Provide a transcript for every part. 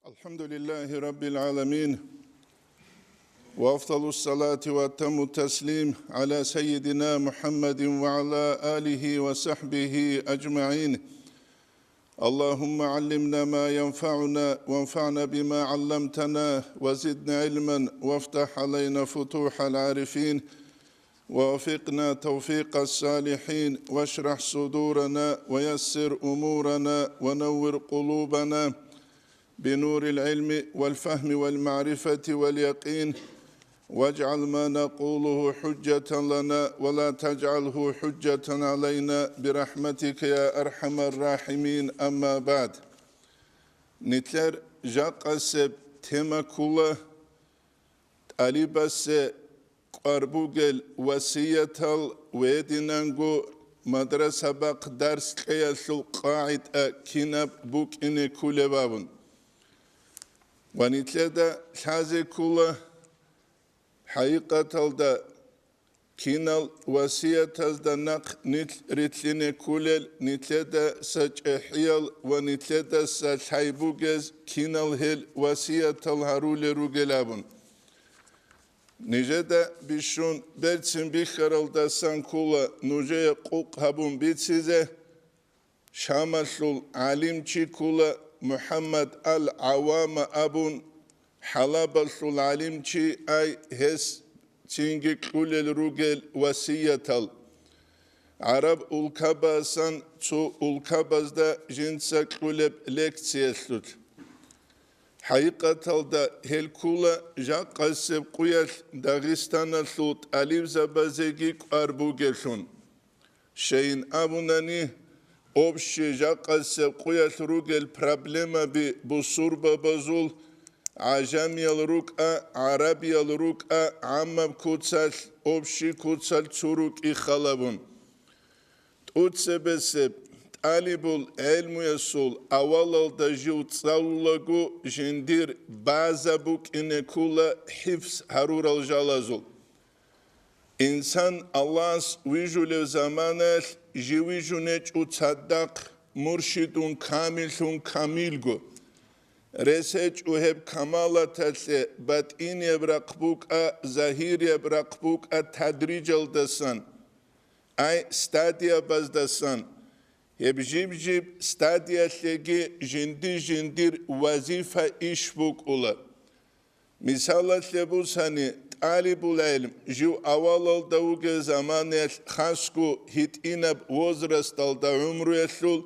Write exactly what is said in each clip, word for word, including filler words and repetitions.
الحمد لله رب العالمين، وأفضل الصلاة وأتم التسليم على سيدنا محمد وعلى آله وصحبه أجمعين. اللهم علمنا ما ينفعنا وانفعنا بما علمتنا وزدنا علما وافتح علينا فتوح العارفين ووفقنا توفيق الصالحين واشرح صدورنا ويسر أمورنا ونور قلوبنا بنور العلم والفهم والمعرفة واليقين، واجعل ما نقوله حجة لنا ولا تجعله حجة علينا برحمتك يا أرحم الراحمين. أما بعد. Нилъер жакъасеб тема ккола тӀалибасе кӀвар бугел васиятал ва гьединанго мадрасабахъ дарс кьеялъул къагӀида кинаб букӀине кколеб абун. Ва нилъеда лъазе ккола, хӀакъикъаталда, кинал васиятазда нахъ нилъ рилълъине кколел, нилъедаса чӀехӀиял ва нилъедаса лъай бугез кинал гьел васиятал гьарулел ругел абун. Нижеда бищун берцин бихьаралдасан ккола нужее къукъ гьабун бицизе. Шамалъул гӀалимчи ккола МухӀаммад ал-ГӀавама абун, ХӀалабалъул гӀалимчи, ай гьес цинги кьулел ругел васиятал. ГӀараб улкабасан цо улкабазда жинца кьулеб лекциялъулъ. ХӀакъикъаталда гьел ккола жакъасеб къуялъ Дагъистаналъул тӀалибзабазеги кӀвар бугелъун. Щайин абунани, общий жакъасеб къуялъ ругел проблемаби бусурбабазул, гӀажамиял рукӀа, гӀарабиял рукӀа, гӀаммаб куцалъ, общий куцалъ цо рукӀи халабун. ТӀуцебесеб тӀалибул гӀелмуясул авалалда жив цӀалулаго жиндир база букӀине ккола хӀифз гьарурал жалазул. Инсан Аллагьас вижулев заманаялъ жив вижунечӀо цадахъ муршидун камиллъун камилго. Рес гьечӀо гьеб камалаталъе батӀинияб рахъ букӀа, загьирияб рахъ букӀа тадриджалдасан, ай стадиябаздасан. Гьеб жиб-жиб стадиялъеги жинди-жиндир вазифа иш букӀула. Мисалалъе бусани, тӀалибул гӀелм жив авалалда вугев заманаялъ хасго гьитӀинаб возрасталда гӀумруялъул,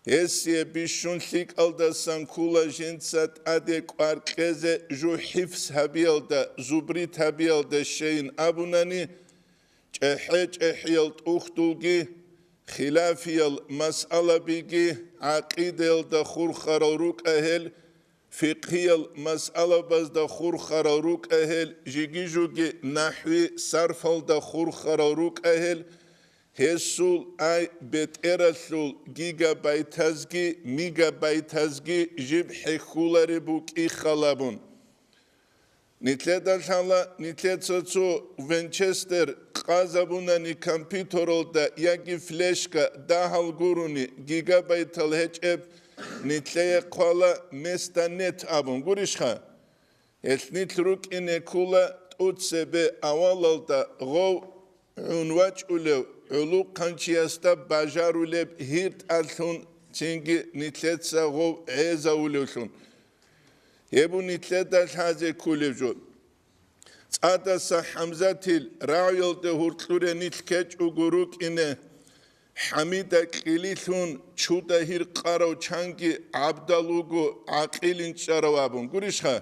гьесие бищун лъикӀалдасан ккола жинца тӀаде кӀвар кьезе жу хӀифз гьабиялда, зубрит гьабиялда щайин абунани, чӀехӀе-чӀехӀиял тӀухьдулги, хилафиял масъалабиги, гӀакъидаялда хурхарал рукӀа гьел, фикъгьиял масъалабазда хурхарал рукӀа гьел, жиги-жуги нахӀви сарфалда хурхарал рукӀа гьел, гьесул ай бетӀералъул гигабайтазги мегабайтазги жиб хӀехьулареб букӀи халабун. Нилъеда лъала, нилъеца цо винчестер къазабунани компьютералда яги флешка дагьал гурони гигабайтал гьечӀеб, нилъее хъвала места нет абун, гурищха? Гьелъ нилъ рукӀине ккола тӀуцебе авалалда гъов гӀун вачӀулев гӀулухъанчиясда бажарулеб гьир тӀалъун, цинги нилъеца гъов гӀезавулевлъун. Гьеб нилъеда лъазе кколеб жо. ЦӀадаса ХӀамзатил рагӀуялде гьуркьуре нилъ ккечӀого рукӀине, ХӀамида кьилилъун чуда гьир къарав чанги гӀабдал вуго гӀакъилин чӀарав абун, гурищха?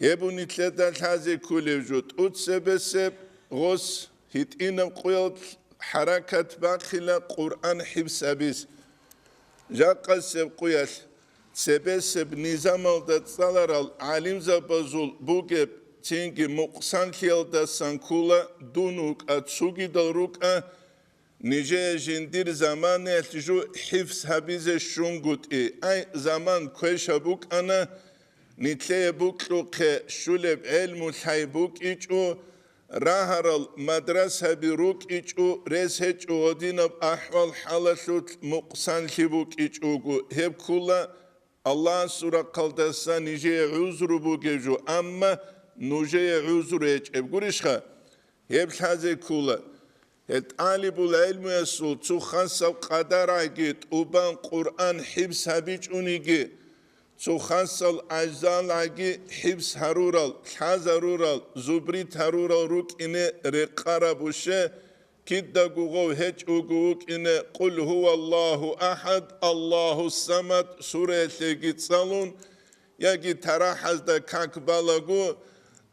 Гьеб нилъеда лъазе кколеб жо. ТӀуцебесеб гъос гьитӀинаб къуялъ хӀаракат бахъила Къуръан хӀифз гьабиз. Жакъасеб къуялъ цебесеб низамалда цӀаларал гӀалимзабазул бугеб, цинги мукъсанлъиялдасан ккола дун вукӀа, цогидал рукӀа, нижее жиндир заманаялъ жу хӀифз гьабизе щунгутӀи. Ай, заман квешаб букӀана, нилъее букьухъе щулеб гӀелму-лъай букӀичӀо, рагьарал мадрасаби рукӀичӀо, рес гьечӀо гьодинаб ахӀвал-хӀалалъулъ мукъсанлъи букӀичӀого, гьеб ккола Аллагьасул рахъалдаса нижее гӀузру бугеб жо, амма нужее гӀузру гьечӀеб гурищха? Гьеб лъазе ккола. Гьел тӀалибул гӀелмуясул цо хасаб къадаргӀаги тӀубан Къуръан хӀибс гьабичӀониги, цо хасал ажзалгӀаги хӀибс гьарурал, лъазарурал, зубрит гьарурал рукӀине рекъарабуще, кидаго гъов гьечӀого вукӀине «Къул гьуваллагьу ахӀад, Аллагьус самад» сураялъеги цӀалун, яги тарахӀазда как балаго,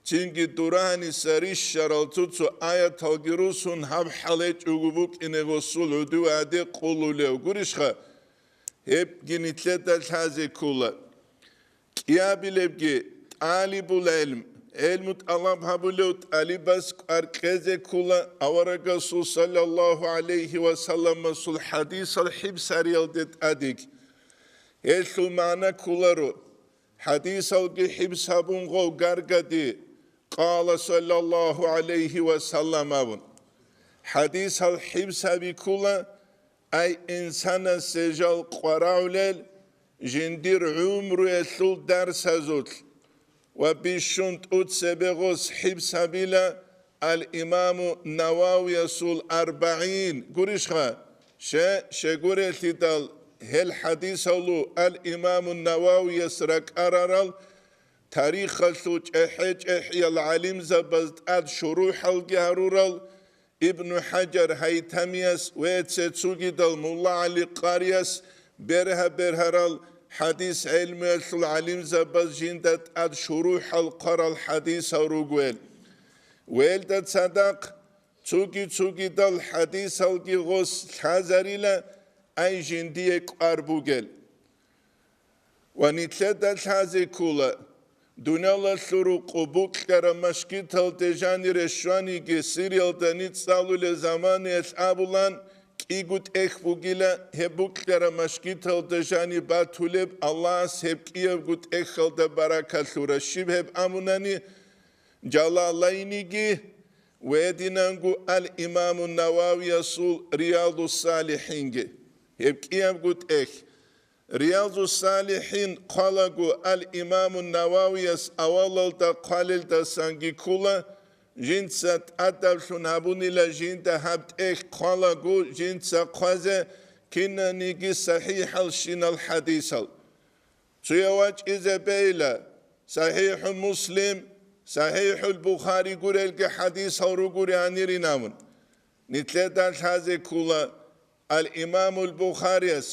цинги дураниса рищарал цо-цо аяталги русун гьаб хӀал гьечӀого букӀине гъосул гӀодов гӀаде къулулев гурищха? Гьебги нилъеда лъазе ккола. КӀиабилебги тӀалибул гӀелм, гӀелму тӀалаб гьабулев тӀалибас кӀвар кьезе ккола аварагасул саллаллагьу гӀалайгьи ва салламасул хӀадисал хӀибсариялде тӀадеги. Гьелъул магӀна кколаро, хӀадисалги хӀибс гьабун гъов гаргади, «Къала саллаллагьу гӀалайгьи ва саллам» абун. ХӀадисал хӀибс гьаби ккола, ай инсанасе жал къварагӀулел жиндир гӀумруялъул дарсазулъ ва бищун тӀуцебе гъос хӀибс гьабила ал-Имаму Нававиясул АрбагӀин гурищха? Ще, щегурелъидал гьел хӀадисалу ал-Имаму Нававияс ракӀарарал тарихалъул чӀехӀе-чӀехӀиял гӀалимзабаз тӀад шурухӀалги гьарурал, Ибну ХӀажар Гьайтамияс ва цо-цогидал Мулла ГӀали Къарияс бергьа-бергьарал хӀадис гӀелмуялъул гӀалимзабаз жинда тӀад шурухӀал хъварал хӀадисал ругел. Велда цадахъ цоги-цогидал хӀадисалги гъос лъазарила, ай жиндие кӀвар бугел. Ва нилъеда лъазе ккола, дуниялалъул рукъу букьараб мажгиталде жанире щваниги, Сириялда ниж цӀалулел заманаялъ абулан, кӀиго тӀехь бугила гьеб букьараб мажгиталда жаниб батулеб, Аллагьас гьеб кӀиябго тӀехьалда баракат лъура. Щиб гьеб абунани, Жалалайниги ва гьединанго ал-Имаму Нававиясул Риядус-СалихӀинги, гьеб кӀиябго тӀехь. Риядус-СалихӀин хъвалаго ал-Имаму Нававияс авалалда хъвалелдасанги ккола, жинца тӀадаблъун гьабунила жинда гьаб тӀехь хъвалаго жинца хъвазе кинаниги сахӀихӀалщинал хӀадисал. Цуя вачӀизе бейла, СахӀихӀу Муслим, СахӀихӀул Бухари гурелги хӀадисал ругури гьанирин абун. Нилъеда лъазе ккола ал-Имамул Бухарияс,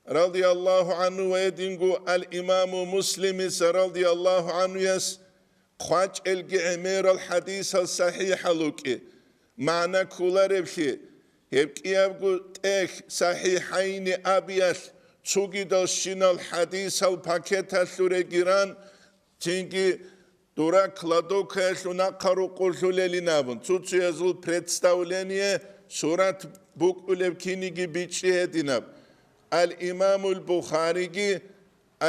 радияллагьу гӀанху, ва гьединго ал-Имаму Муслимиса, радияллагьу гӀанхуяс, хъвачӀелги гӀемерал хӀадисал сахӀихӀал рукӀи, магӀна кколареблъи, гьеб кӀиябго тӀехь СахӀихӀайни абиялъ цогидалщинал хӀадисал пакеталъуреги ран, цинги дура кладовкаялъул нахъа рукъулъулелин абун, цо-цоязул представление, сурат букӀулеб киниги бичӀчӀи гьединаб. Ал-Имамул Бухариги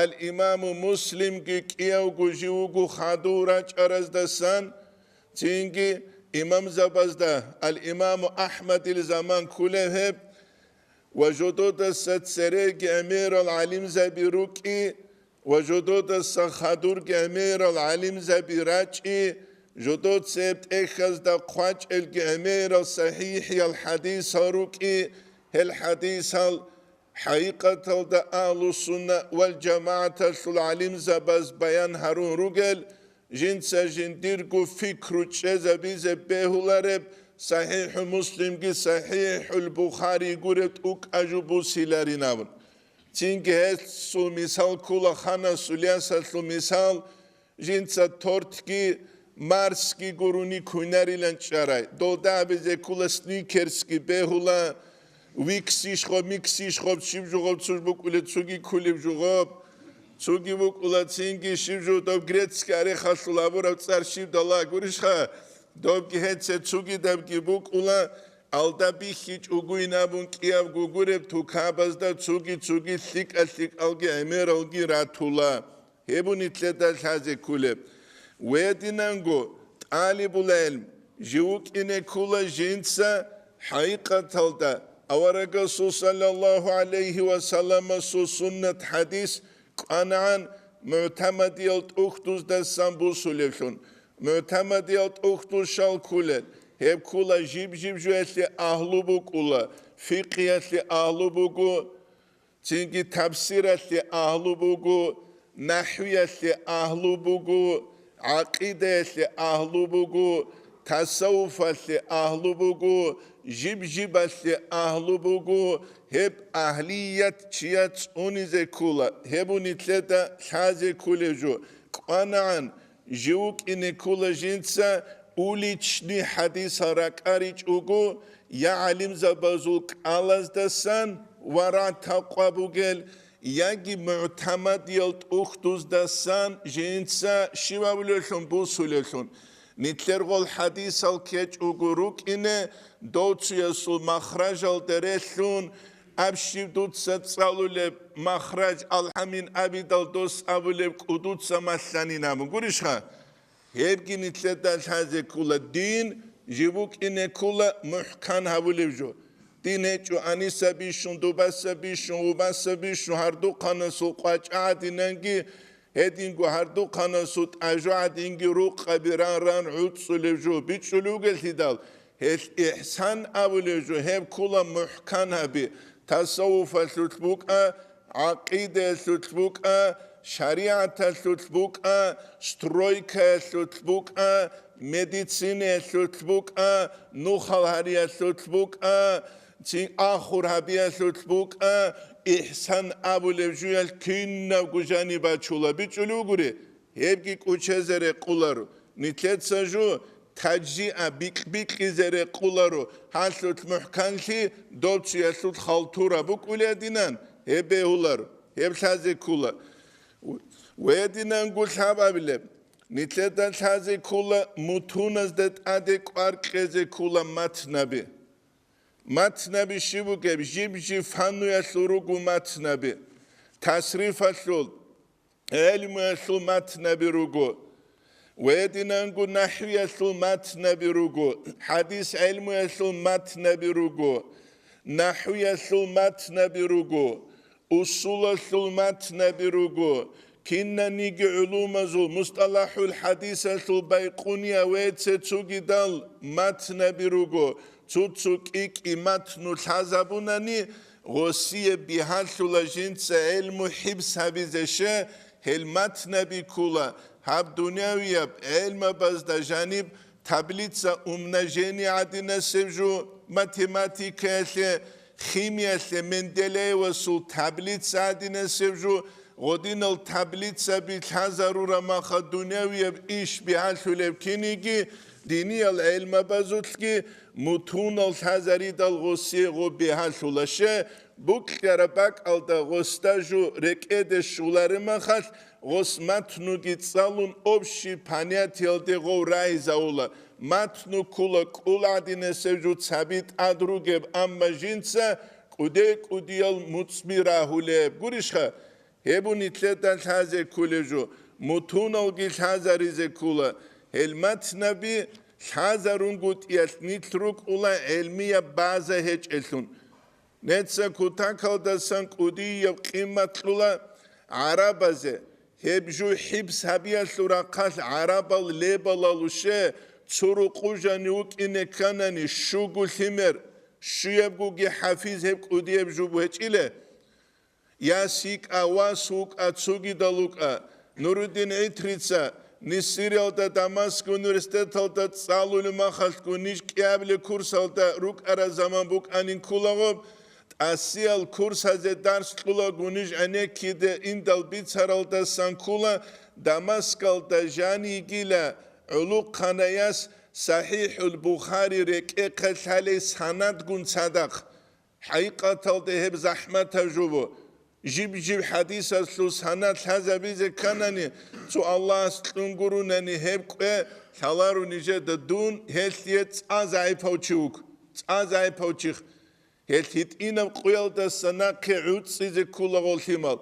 Ал-Имаму Муслимги кӀиявго жив вуго хадув рачӀараздасан, цинги имамзабазда, ал-Имаму Ахмадил заман кколеб гьеб, ва жододаса цереги гӀемерал гӀалимзаби рукӀи, ва жододаса хадурги гӀемерал гӀалимзаби рачӀи, жодоца гьеб тӀехьазда хъвачӀелги гӀемерал сахӀихӀиял хӀадисал рукӀи, гьел хӀадисал ХӀакъикъаталда Агьлу-сунна вал жамагӀаталъул гӀалимзабаз баян гьарун ругел, жинца жиндирго пикру чӀезабизе бегьулареб СахӀихӀу Муслимги СахӀихӀул Бухари гуреб тӀукӀа жо бусиларин абун. Цинги гьелъул мисал ккола ханасул ясалъул мисал, жинца тортги Марсги гурони кунарилан чӀарай. Долда абизе ккола сникерсги бегьула, виксищ гъоб, миксищ гъоб, щиб жо гъоб цуж букӀулеб, цуги кколеб жо гъоб. Цуги букӀула цинги щиб жо доб грецкий орехалъул абураб цӀар щиб дала гурищха? Добги гьеце цугидабги букӀула, алда бихьичӀогойин абун кӀиябго гуреб тукабазда цуги-цуги лъикӀа-лъикӀалги гӀемералги ратула. Гьеб нилъеда лъазе кколеб. Гьединанго тӀалибул гӀилм жив вукӀине ккола жинца хӀакъикъаталда аварагасул саллаллагьу гӀалайгьи ва салламасул суннат хӀадис КӀванагӀан мугӀтамадиял тӀухьдуздасан бусулевлъун. МугӀтамадиял тӀухьдуз щал кколел, гьеб ккола жиб-жиб жоялъе агьлу букӀула, фикъгьиялъе агьлу буго, цинги тафсиралъе агьлу буго, нахӀвиялъе агьлу буго, гӀакъидаялъе агьлу буго, тасаввуфалъе агьлу буго, жиб-жибалъе агьлу буго, гьеб агьлият чияс цӀунизе ккола, гьеб нилъеда лъазе кколеб жо. КӀванагӀан, жив вукӀине ккола жинца уличный хӀадисал ракӀаричӀого, я гӀалимзабазул кӀалаздасан ва рагӀ-такъва бугел, яги мугӀтамадиял тӀухьдуздасан жинца щивавлевлъун бусулевлъун. Нилъер гъол хӀадисал ккечӀого рукӀине, дов цоясул махражалда релълъун, аб щиб дуца цӀалулеб махраж алхӀамин абидал дос абулеб кӀудуца малъанин абун гурищха? Гьебги нилъеда лъазе ккола дин, жив вукӀине ккола мухӀкан гьабулеб жо. Дин гьечӀо аниса бищун, дубаса бищун, гъубаса бищун, гьардухъанасул къвачӀа гӀадинанги, гьединго гьардухъанасул тӀажу гӀадинги рукъаби ран-ран гӀуцӀцӀулеб жо. БичӀчӀулев вугелъидал, гьелъ ихсан абулеб жо, гьеб ккола мухӀкан гьаби, тасаввуфалъулъ букӀа, гӀакъидаялъулъ букӀа, шаригӀаталъулъ букӀа, стройкаялъулъ букӀа, медицинаялъулъ букӀа, нухал гьариялъулъ букӀа, цин ахур гьабиялъулъ букӀа, ихсан абулеб жуялъ кинабго жаниб бачула. БичӀчӀулев вугури, гьебги кӀучезе рекъоларо. Нилъеца жо таджзиа бикь-бикьизе рекъоларо, гьалъулъ мухӀканлъи дов чиялъул халтура букӀулей гьадинан, гьеб бегьуларо, гьеб лъазе ккола. Гьединанго лъабабилеб, нилъеда лъазе ккола, мутуназда тӀаде кӀвар кьезе ккола матнаби. Матнаби щиб бугеб? Жиб-жиб фаннуялъул руго матнаби. Тасрифалъул, гӀелмуялъул матнаби руго. Гьединанго нахӀвиялъул матнаби руго, хӀадис гӀелмуялъул матнаби руго, нахӀвиялъул матнаби руго, усулалъул матнаби руго, кинаниги гӀулумазул, мусталахӀул хӀадисалъул Байкъуния ва цо-цогидал матнаби руго, цо-цо кӀи-кӀи матну лъазабунани, гъосие бигьалъула жинца гӀелму хӀибс гьабизе, щай, гьел матнаби ккола гьаб дунявияб гӀелмабазда жаниб таблица умножения гӀадинасеб жо, математикаялъе, химиялъе Менделеевасул таблица гӀадинасеб жо, гъодинал таблицаби лъазарураб маха дунявияб иш бигьалъулеб киниги, диниял гӀелмабазулъги мутунал лъазаридал гъосие гъо бигьалъула, щай, букьараб бакӀалда гъосда жо рекӀеде щолареб махалъ, гъос матнуги цӀалун, общий понятиялде гъов рагьизавула. Матну ккола кӀул гӀадинасеб жо цаби тӀад ругеб, амма жинца кӀуде-кӀудиял муцӀби рагьулеб. Гурищха? Гьеб нилъеда лъазе кколеб жо, мутуналги лъазаризе ккола. Гьел матнаби лъазарунгутӀиялъ нилъ рукӀула гӀелмияб база гьечӀелъун. Неца кутакалдасан кӀудияб къимат кьула гӀарабазе. Гьеб жо хӀибс гьабиялъул рахъалъ гӀарабал лебалалуше цо рукъу жанив вукӀине кканани, щуго лъимер, щуябгоги хӀафиз гьеб кӀудияб жо гьечӀила. Яс йикӀа, вас вукӀа, цогидал вукӀа. Нуруддин ГӀитрица Нисириялда Дамаск университеталда цӀалулеб махалъго ниж кӀиабилеб курсалда рукӀараб заман букӀанин кколаго, тӀасиял курсазе дарс кьулаго ниж гӀенеккиде индал бицаралдасан ккола, Дамаскалда жанигила гӀолохъанаяс СахӀихӀул Бухари рекӀехъе лъалей санадгун цадахъ. ХӀакъикъаталда гьеб захӀматаб жо буго. Жиб-жиб хӀадисалъул санад лъазабизе кканани, цо Аллагьас кьун гурунани гьеб кӀве лъаларо нижеда дун, гьелъие цӀа загӀипав чи вуго, цӀа загӀипав чих. Гьел гьитӀинаб къуялдаса нахъе гӀуцӀцӀизе кколаго лъимал.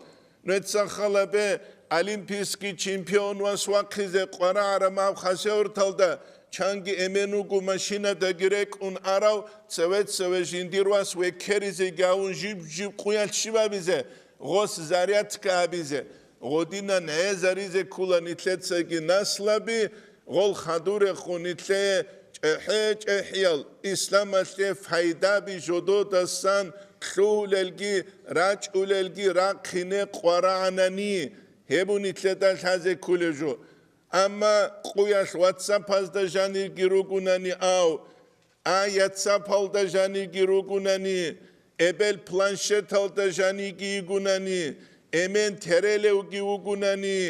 Нуца халабе, олимпийский чемпион вас вахъизе къварагӀараб мав хасеварталда, чанги эмен вуго машинадаги рекӀун арав, цеве-цеве жиндир вас веккеризеги гьавун жиб-жиб къуялъ щиб абизе, гъос зарядка абизе. Гъодинан гӀезаризе ккула нилъецаги наслаби, гъол хадурехун нилъее чӀехӀе-чӀехӀиял исламалъе файдаби жододасан лъугьулелги рачӀулелги рахъине къварагӀанани, гьеб нилъеда лъазе ккулеб жо. Амма къуялъ ватсапазда жанирги ругунани ав, а яцапалда жаниги ругунани, эбел планшеталда жаниги йигунани, эмен терелевги вугунани,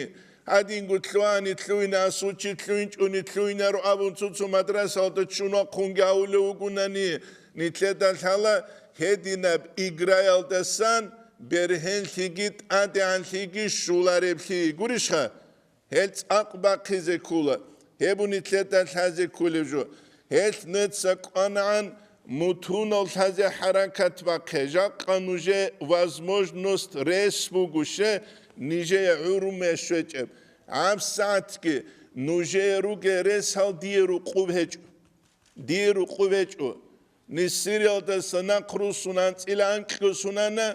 гьадинго лъугьани лъугьина, асул чи лъугьинчӀони лъугьинаро абун цо-цо мадрасалда ччун вахъунги гьавулев вугунани, нилъеда лъала гьединаб играялдасан бергьенлъиги тӀадегӀанлъиги щулареблъи. Гурищха? Гьел цӀакъ бахъизе ккула, гьеб нилъеда лъазе ккулеб жо. Гьел неца кӀванагӀан мутунал лъазе хӀаракат бахъе, жакъа нужее возможность рес бугуще, нижее гӀурумуе щвечӀеб. ГьабсагӀатги нужее ругел ресал дие рукъуб гьечӀо. Дие рукъу гьечӀо. Ниж Сириялдаса нахъ руссун анцӀила анкьго сунана,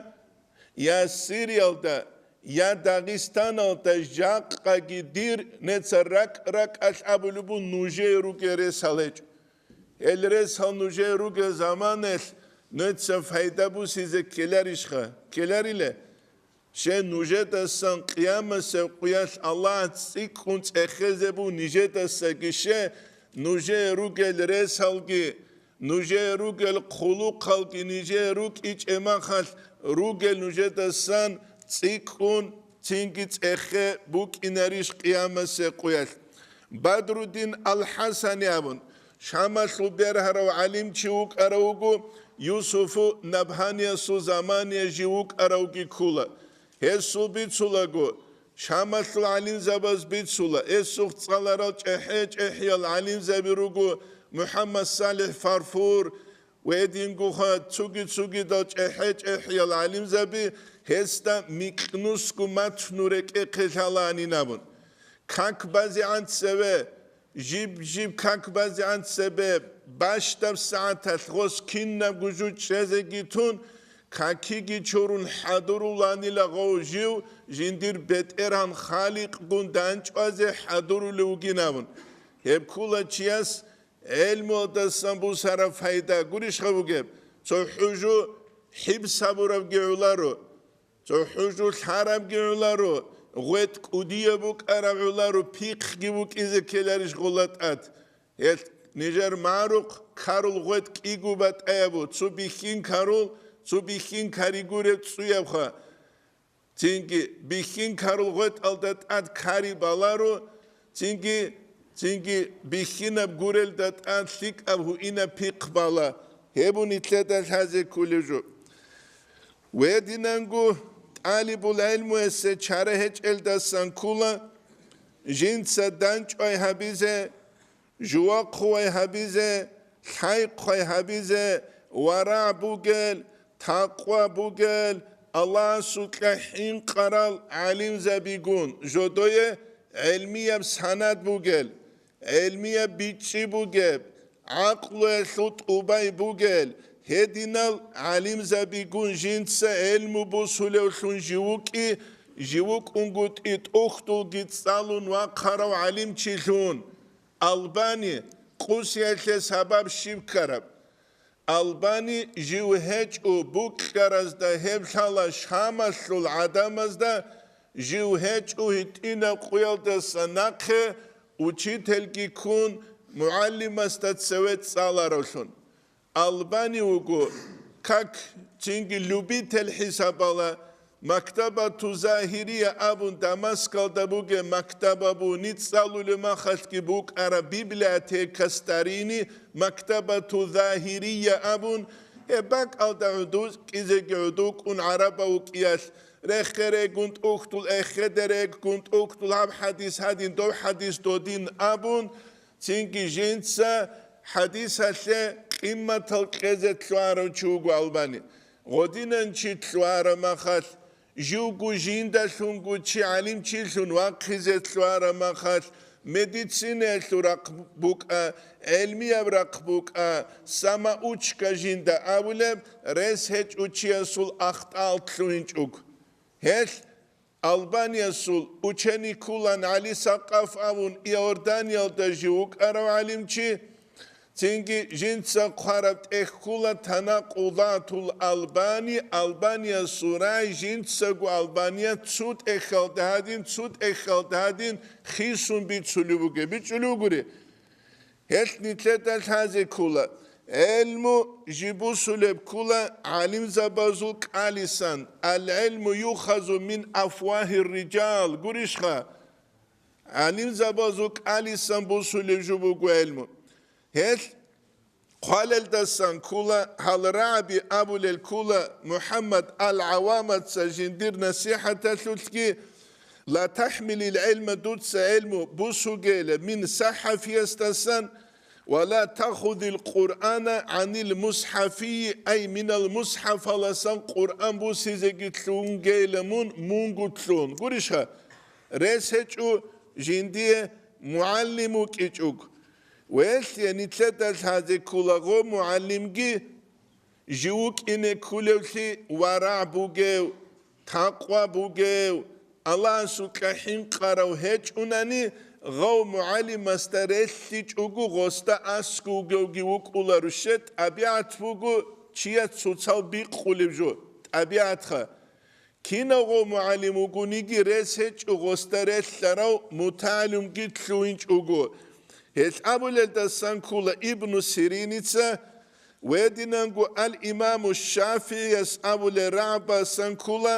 я Сириялда, я Дагъистаналда жакъаги дир неца ракӀ-ракӀалъ абулеб бу нужее ругел ресал гьечӀо. Гьел ресал нужее ругел заманаялъ неца файда бусизе ккеларищха? Ккеларила. Щай нужедасан къиямасеб къуялъ Аллагь цӀикӀкӀун цӀехезе бу нижедасаги, щай нужее ругел ресалги, нужее ругел хъулухъалги, нижее рукӀичӀеб махалъ ругел нужедасан цӀикӀкӀун цинги цӀехе букӀинарищ къиямасеб къуялъ? Бадруддин ал-ХӀасани абун, Шамалъул бергьарав гӀалимчи вукӀарав вуго, Юсуфу Набгьаниясул замания жив вукӀаравги ккула. Гьесул бицулаго, Шамалъул гӀалимзабаз бицула, гьесухъ цӀаларал чӀехӀе-чӀехӀиял гӀалимзаби руго МухӀаммад СалихӀ Фарфур, ва гьедингоха цуги-цугидал чӀехӀе-чӀехӀиял гӀалимзаби гьесда микьнусго матну рекӀехъе лъалаанин абун. Как базегӀан цеве, жиб-жиб как базегӀан цебе, бащдаб сагӀаталъ гъос кинабго жо чӀезеги тун, какиги чурун хӀадуруланила гъов жив, жиндир БетӀергьан Халикъгун данчӀвазе хӀадурулев вугин абун. Гьеб ккула чияс гӀелмуялдасан бусараб пайда гурищха бугеб? Цо хӀужу хӀиб сабурабги гӀоларо, цо хӀужу лъарабги гӀоларо, гъветӀ кӀудияб букӀараб гӀоларо, пихъги букӀизе ккеларищ гъола тӀад? Гьелъ нижер марухъ карул гъветӀ кӀиго батӀаябу, цо бихьин карул, цо бихьин кари гуреб цӀуябха. Цинги бихьин карул гъветӀалда тӀад кари баларо, цинги, цинги бихьинаб гурелда тӀад лъикӀаб гьуинаб пихъ бала. Гьеб нилъеда лъазе кколеб жо. Гьединанго тӀалибул гӀелмуясе чара гьечӀелдасан ккула жинца данчӀвай гьабизе, жувахъувай гьабизе, лъайхъвай гьабизе, варагӀ бугел, такъва бугел, Аллагьасукьа хӀинкъарал гӀалимзабигун, жодое гӀелмияб санад бугел, гӀелмияб бичӀчӀи бугеб, гӀакълуялъул тӀубай бугел, гьединал гӀалимзабигун жинца гӀелму бусулевлъун живукӀи, живукӀунгутӀи тӀухьдулги цӀалун вахъарав гӀалимчилъун. Албани, къусиялъе сабаб щиб ккараб? Албани жив гьечӀо букӀаразда, гьеб лъала Шамалъул гӀадамазда жив гьечӀо гьитӀинаб къуялдаса нахъе учительги ккун, мугӀалимасда цеве цӀаларавлъун. Албани вуго, как цинги любитель хӀисабала, Мактабату Загьирия абун Дамаскалда бугеб мактаб абу, ницӀ цӀалулеб махалъги букӀараб библиотека старини, Мактабату Загьирия абун, гьеб бакӀалда гӀуду кӀизеги гӀуду кӀун гӀарабав вукӀиялъ, реххерегун тӀухьдул эхеде реггун тӀухьдул гьаб хӀадис гьадин, дов хӀадис додин абун, цинги жинца хӀадисалъе къимматал кьезе лъугьарав чи вуго Албани. Гъодинан чи лъугьараб махалъ, живго жиндалъунго чи гӀалимчилъун вахъизе лъугьараб махалъ, медицинаялъул рахъ букӀа, гӀелмияб рахъ букӀа, самоучка жинда абулеб, рес гьечӀо чиясул ахтаал лъугьинчӀого. Гьелъ Албаниясул ученик кколан ГӀали Сакъаф абун Иорданиялда жив вукӀарав гӀалимчи, цинги жинца хъвараб тӀехь ккола Танакъудатул Албани, Албаниясул рагӀи жинцаго Албания цо тӀехьалда гьадин, цо тӀехьалда гьадин хисун бицулеб бугеб, бичӀчӀулеб бугури. Гьелъ нилъеда лъазе ккола, гӀелму жиб бусулеб ккола гӀалимзабазул кӀалисан, ал-гӀилму юхазу мин афвагьир риджал, гурищха? ГӀалимзабазул кӀалисан бусулеб жо буго гӀелму. Гьелъ хъвалелдасан ккола, гьал рагӀаби абулел ккола МухӀаммад ал-ГӀавамаца жиндир насихӀаталъулъги, ла тахӀмилил гӀилма, дуца гӀелму бусугейила, мин сахӀафиясдасан, ва ла тахудил Къуръана гӀанил мусхӀафийи, ай минал мусхӀафаласан Къуръан бусизеги лъугьунгейила мун, мунго лъугьун. Гурищха? Рес гьечӀо жиндие мугӀалим вукӀичӀого. Велъе нилъеда лъазе ккола гъо мугӀалимги, жив вукӀине кколевлъи варагӀ бугев, такъва бугев, Аллагьасукьа хӀинкъарав гьечӀунани, гъав мугӀалимасда релълъичӀого гъосда аскӀов вугевги вукӀула. Руше тӀабигӀат буго чияс цоцал бикъулеб жо, тӀабигӀатха. Кинав гъов мугӀалим вугониги рес гьечӀо гъосда релълъарав мутагӀалимги лъугьинчӀого. Гьелъ абулелдасан ккола Ибну Сириница, гьединанго ал-Имаму ШафигӀияс абулел рагӀабасан ккола,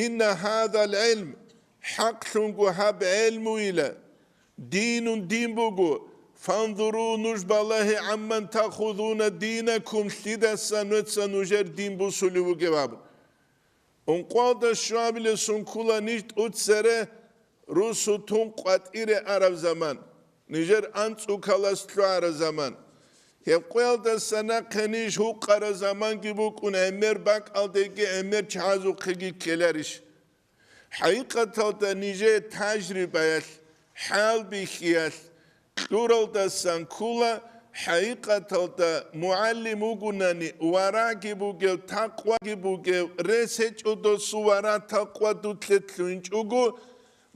инна гьадал гӀилм, хӀакълъунго гьаб гӀелмуйила, динун, дин буго, фанзуру, нуж балагье, гӀамман таахузуна динакум, лъидасан нуца нужер дин бусулеб бугеб абун. Ункъоялда щуабилеб сон ккола ниж тӀоцере русу тун къватӀире араб заман, нижер анцӀукалас лъугӀараб заман. Гьеб къоялдаса нахъе ниж гьукъараб заманги букӀун, гӀемер бакӀалдеги гӀемер чагӀазухъеги ккеларищ? ХӀакъикъаталда нижее тажрибаялъ, хӀалбихьиялъ кьуралдасан ккола, хӀакъикъаталда мугӀалим вугунани, варагӀги бугев, такъваги бугев, рес гьечӀо досу варагӀ, такъва дутлъе лъугьинчӀого,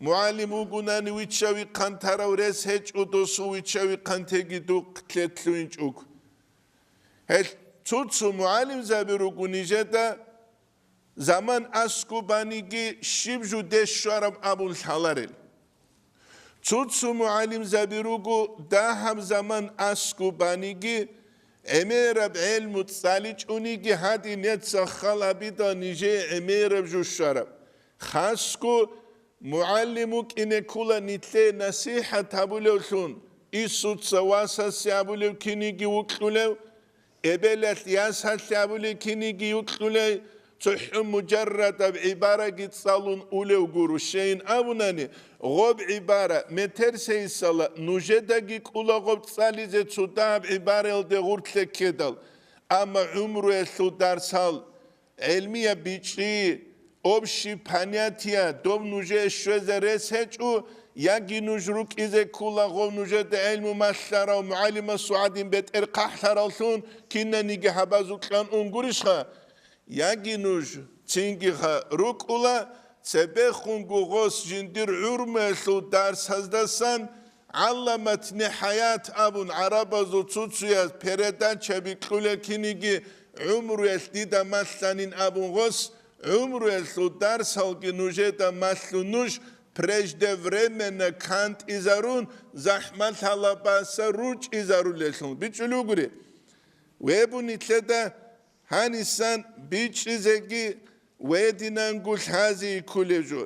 мугӀалим вугунани, виччави хъантарав, рес гьечӀо досу виччави хъантеги дутлъе лъугьинчӀого. Гьелъ цо-цо мугӀалимзаби руго нижеда заман аскӀоб баниги щиб жо дес щвараб абун лъаларел. Цо-цо мугӀалимзаби руго дагьаб заман аскӀоб баниги, гӀемераб гӀелму цӀаличӀониги гьадин нецахъал гьабидал нижее гӀемераб жо щвараб. Хасго мугӀалим вукӀине ккола нилъее насихӀат гьабулевлъун, инсуца васасе абулев киниги вукьулев, эбелалъ ясалъе абулев киниги вукьулей, цохӀо мужаррадаб гӀибараги цӀалун улев гуро. Щайин абунани, гъоб гӀибара метер сайисала нужедаги кӀула гъоб цӀализе цо дагьаб гӀибараялде гъурлъе ккедал, амма гӀумруялъул дарсал, гӀелмияб бичӀчӀи, общие понятия, доб нужее щвезе рес гьечӀо, яги нуж рукӀизе ккола гъов нужеда гӀелму малъарав мугӀалимасул гӀадин бетӀер хъахӀлъаравлъун, кинаниги гьабазукьан ун гурищха? Яги нуж цингиха рукӀула, цебехунго гъос жиндир гӀурмуялъул дарсаздасан «ГӀалламат нихӀаят» абун гӀарабазул цо-цояз передачаби кьула киниги, гӀумруялъ дида малъанин абун гъос, гӀумруялъул дарсалги нужеда малъун нуж преждевременно кантӀизарун, захӀмалъала баса ручӀизарулелъул бичӀчӀулугури. Вебу нилъеда гьанисан бичӀчӀизеги, гьединанго лъази кколеб жо,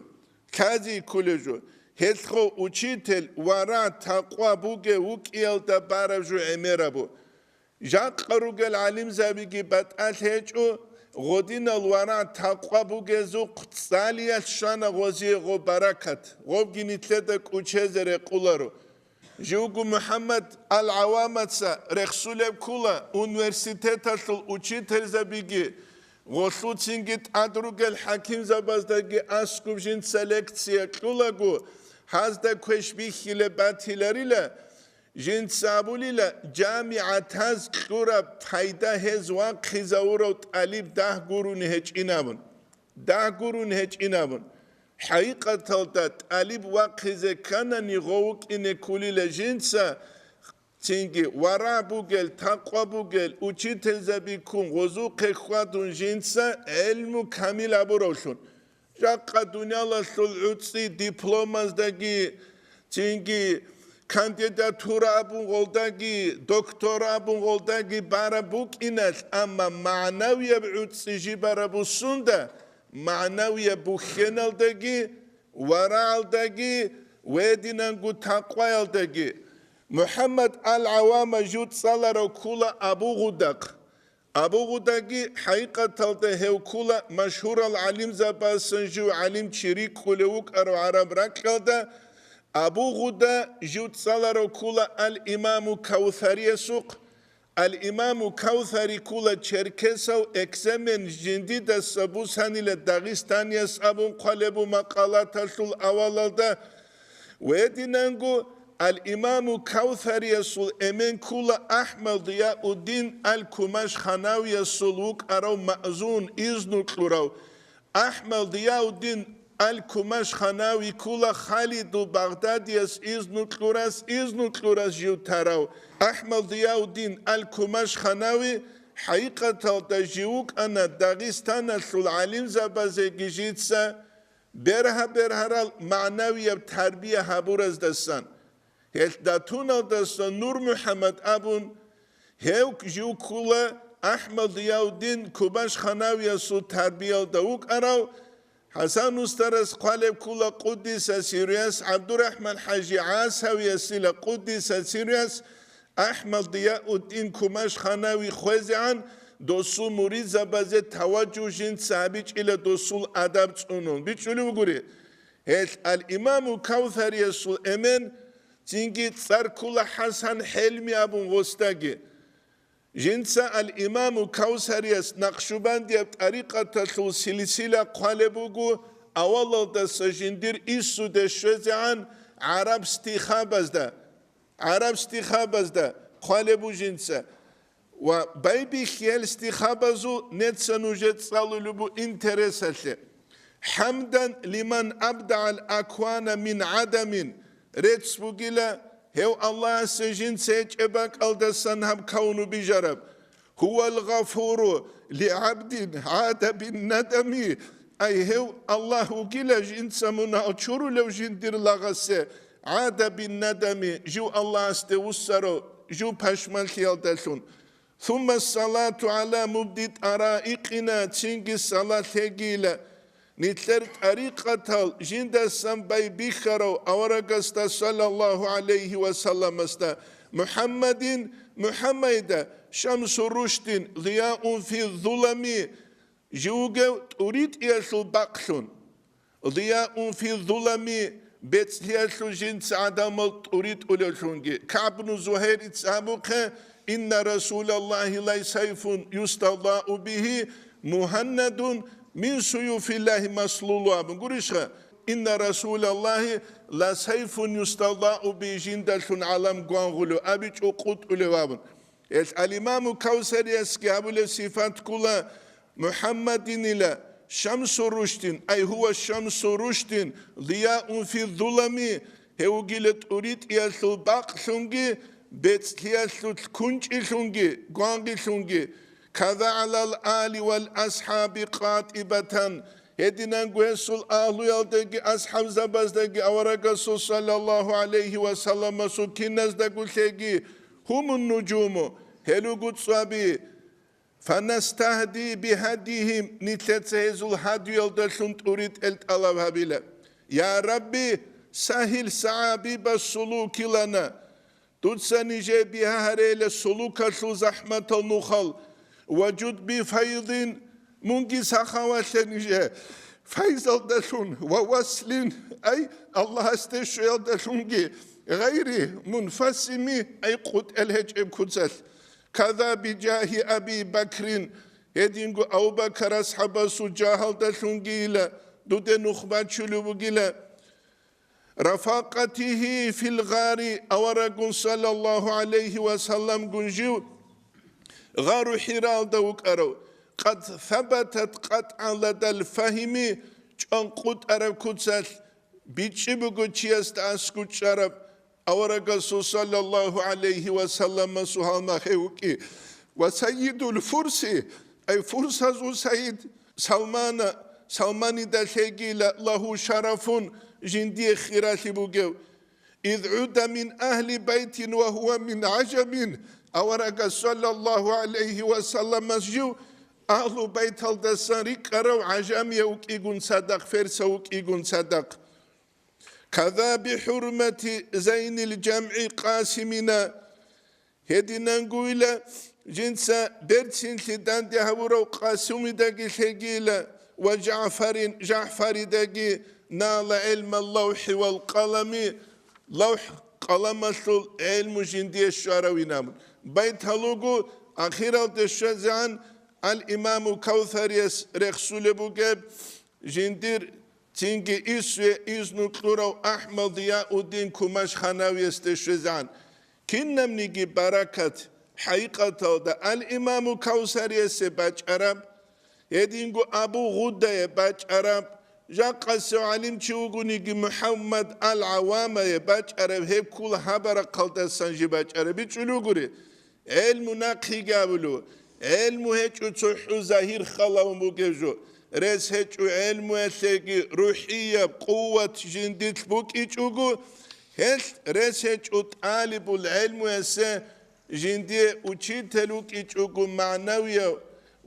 лъази кколеб жо. Гьелъго учитель варагӀ, такъва бугев вукӀиялда бараб жо гӀемерабу. Жакъа ругел гӀалимзабиги батӀалъ гьечӀо, гъодинал варагӀ, такъва бугезухъ цӀалиялъ щвана гъозие гъо баракат, гъобги нилъеда кӀучезе рекъоларо. Живго МухӀаммад ал-ГӀавамаца рехсулеб ккола университеталъул учительзабиги, гъолъуцинги тӀад ругел хӀакимзабаздаги аскӀоб жинца лекция кьулаго, гьазда квеш бихьилеб батиларила, жинца абулила, жамигӀатаз кьураб пайда гьез вахъизавурав тӀалиб дагь гурони гьечӀин абун. Дагь гурони гьечӀин абун. ХӀакъикъаталда тӀалиб вахъизе кканани гъов вукӀине кколила жинца, цинги вара бугел, такъва бугел, учительзаби ккун, гъозухъе хьвадун жинца гӀелму камил абуравлъун. Жакъа дуниялалъул гӀуцӀи дипломаздаги, цинги кандидатура абун гъолдаги, доктора абун гъолдаги бараб букӀиналъ, амма магӀнавияб гӀуцӀи жиб бараб буссунда, магӀнавияб бухьеналдаги, варагӀалдаги, гьединанго такъваялдаги. МухӀаммад ал-ГӀавама жив цӀаларав ккола Абу Гъудахъ. Абу Гъудаги хӀакъикъаталда гьев ккола машгьурал гӀалимзабаздасан жив гӀалимчи рикӀкӀунев вукӀарав гӀараб ракьалда. Абу Гъуда жив цӀаларав ккола ал-Имаму Кавсариясухъ. Ал-Имаму Кавсари ккола черкесав экзамен жиндидаса бусанила Дагъистанияс абун хъвалеб бу макъалаталъул авалалда. Гьединанго ал-Имаму Кавсариясул эмен ккола АхӀмад Зияуддин ал-Кумашханавиясул вукӀарав маъзун, изну кьурав. АхӀмад Зияуддин ал-Кумашханави ккола Халидул Багъдадияс изну кьурас, изну кьурас жив тарав. АхӀмад Зияуддин ал-Кумашханави хӀакъикъаталда жив вукӀана Дагъистаналъул гӀалимзабазеги жинца бергьа-бергьарал магӀнавияб тарбия гьабураздасан. Гьелъ датуналдаса Нур МухӀаммад абун, гьев жив ккола АхӀмад Зияуддин Кумашханавиясул тарбиялда вукӀарав. ХӀасан устарас хъвалеб ккола къуддиса сирруяс, ГӀабдурахӀман-хӀажи ГӀасавиясила къуддиса сирруяс, АхӀмад Зияуддин Кумашханави хвезегӀан досул муридзабазе таважжугь жинца гьабичӀила досул адаб цӀунун. БичӀчӀулев вугури. Гьелъ ал-Имаму Кавсариясул эмен цинги цӀар ккола ХӀасан ХӀелми абун гъосдаги. Жинца ал-Имаму Кавсарияс накъшубандияб тӀарикъаталъул силсила хъвалеб буго, авалалдаса жиндир иссуде щвезегӀан гӀараб стихабазда, гӀараб стихабазда хъвалеб бу жинца. Ва байбихьиял стихабазул неца нужер цӀалулеб бу интересалъе. «ХӀамдан лиман абдагӀал аквана мин гӀадамин», рецц бугила гьев Аллагьасе жинца гьечӀеб бакӀалдасан гьаб кавну бижараб. «Гьувал гъафуру ли гӀабдин гӀада бин надами», ай гьев Аллагь вугила жинца мунагьал чурулев жиндир лагъасе, гӀада бин надами, жив Аллагьасде вуссарав, жив пашманлъиялдалъун. «Сумма салату гӀала мубди тӀара», икъина, цинги салат лъегийила. Нилъер тӀарикъатал жиндасан байбихьарав аварагасда, саллаллагьу гӀалайгьи ва салламасда, МухӀаммадин, МухӀаммайда, «шамсу рушдин, зияун фи зулами», жив вугев тӀуритӀиялъул бакълъун. «Зияун фи зулами», бецӀлъиялъул жинца гӀадамал тӀуритӀулевлъунги. КагӀбну Зугьайрица абухъе: «Инна Расулаллагьи ла сайфун юстазау бигьи мугьаннадун мин суюфиллагьи маслулу», абун гурищха? «Инна Расулаллагьи ла сайфун юстазау бигьи», жиндалъун гӀалам гвангъулев, абичӀо къутӀулев абун. Гьелъ ал-Имаму Кавсариясги гьабулеб сифат ккола: «МухӀаммадинила шамсу рушдин, ай гьува шамсу рушдин, зияун фи зулами», гьев вугила тӀуритӀиялъул бакълъунги, бецӀлъиялъул кунчӀилъунги, гвангъилъунги. «Каза гӀалал али вал асхӀаби къатӀибатан», гьединанго гьесул агьлуялдаги асхӀабзабаздаги аварагасул, саллаллагьу гӀалайгьи ва салламасул, киназдаго лъеги, «гьумун нужуму», гьел руго цӀваби, «фанастагьди бигьадигьим», нилъеца гьезул гьадуялдалъун тӀуритӀел тӀалаб гьабила. «Я Рабби, сагьил сагӀабиба сулуки лана», дуца нижее бигьа гьарейила сулукалъул захӀматал нухал, «ва жуд би файзин», мунги сахавалъе нижее файзалдалъун, «ва васлин», ай Аллагьасде щвеялдалъунги, «гъайри мунфасими», ай къутӀел гьечӀеб куцалъ. «Каза би жагьи Аби Бакрин», гьединго Абу Бакар асхӀабасул жагьалдалъунгийила, дуде нух бачулев вугила. «Рафакъатигьи фил гъари», аварагун, саллаллагьу гӀалайгьи ва салламгун жив гъару ХӀираалда вукӀарав, «къад сабатат къатӀан ладал фагьими», чӀван къутӀараб куцалъ бичӀчӀи буго чиясда аскӀов чӀараб аварагасул саллаллагьу гӀалайгьи ва салламасул гьалмагъ гьев вукӀин. Ва сайидул фурси, ай фурсазул сайид Салмана, Салманида лъегийила лагьу шарафун жиндие хиралъи бугев. Из гӀуда мин агьли байтин ва гьува мин гӀажамин, аварагас саллаллагьу гӀалайгьи ва салламас жив агьлу байталдасан рикӀкӀарав гӀажамияв вукӀигун цадахъ, ферсав вукӀигун цадахъ. Каза бихӀурмати зайнил жамгӀи Къасимина, гьединангойила жинца берцинлъи данде гьавурав Къасимидаги лъегийила ва ЖагӀфарин, ЖагӀфаридаги нала гӀилмал лавхӀи вал къалами, лавхӀ-къаламалъул гӀелму жиндие щваравин абун. Байтал руго, ахиралде щвезегӀан ал-Имаму Кавсарияс рехсулеб бугеб, жиндир цинги исве изну кьурав АхӀмад Зияуддин Кумаш-Ханавиясде щвезегӀан. Кинабниги баракат хӀакъикъаталда ал-Имаму Кавсариясе бачӀараб, гьединго Абу Гъудае бачӀараб, жакъасев гӀалимчи вугониги МухӀаммад ал-ГӀавамае бачӀараб, гьеб ккола гьаб рахъалдасан жиб бачӀараб, бичӀчӀулел ругони. ГӀелму нахъеги абулев, гӀелму гьечӀо цохӀо загьир халавун бугев жо, рес гьечӀо гӀелмуялъеги рухӀияб къуват жиндилъ букӀичӀого, гьелъ рес гьечӀо тӀалибул гӀелмуясе жиндие учитель вукӀичӀого магӀнавияв,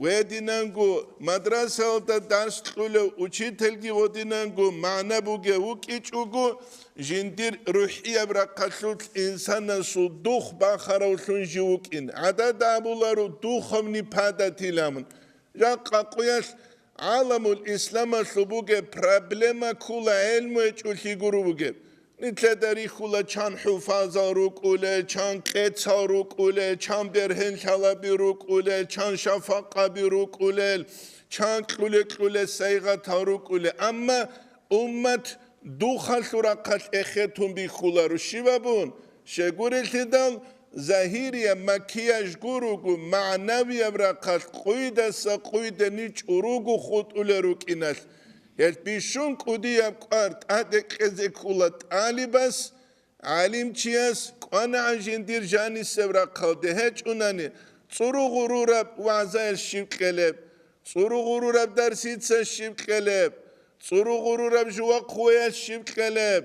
гьединанго мадрасаялда дарс кьулев учительги гьединанго магӀна бугев вукӀичӀого, жиндир рухӀияб рахъалъулъ инсанасул дух бахаравлъун жив вукӀин. ГӀадада абуларо, духовный падатель абун. Жакъа къуялъ гӀаламул исламалъул бугеб проблема ккола гӀелму гьечӀолъи гуро бугеб. Нилъеда рихьула чан хӀуфазал рукӀулел, чан къецал рукӀулел, чан бергьенлъалаби рукӀулел, чан шафакъаби рукӀулел, чан кьуле-кьуле сайгъатал рукӀулел. Амма уммат духалъул рахъалъ эхетун бихьуларо. Щиб абун? Щегурелъидал, загьирияб макияж гуруго, магӀнавияб рахъалъ къуйдаса къуйдани чӀуруго хутӀулел рукӀиналъ. Гьел бищун кӀудияб кӀвар тӀаде кьезе ккола тӀалибас, гӀалимчияс, кӀванагӀан жиндир жанисеб рахъалде гьечӀунани, цӀуру гъурураб вагӀзаялъ щиб кьелеб, цӀуру гъурураб дарсица щиб кьелеб, цӀуру гъурураб жувахъ хъуялъ щиб кьелеб,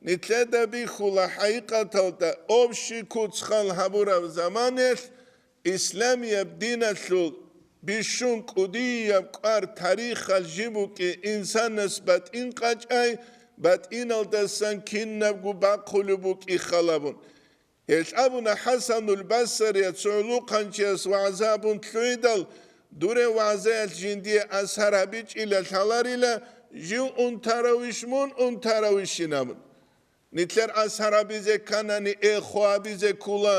нилъеда бихьула хӀакъикъаталда общий куц-хал гьабураб заманаялъ, исламияб диналъул бищун кӀудияб кӀвар тарихалъ жиб букӀи инсанас батӀин къачӀай, батӀиналдасан кинабго бахъулеб букӀи халабун. Гьелъ абуна ХӀасанул Басарияс цо гӀулухъанчияс вагӀза абун лъугӀидал, дуре вагӀзаялъ жиндие асар гьабичӀила лъаларила, жив унтаравищ, мун унтаравищин абун. Нилъер асар гьабизе кканани, эхо гьабизе ккула,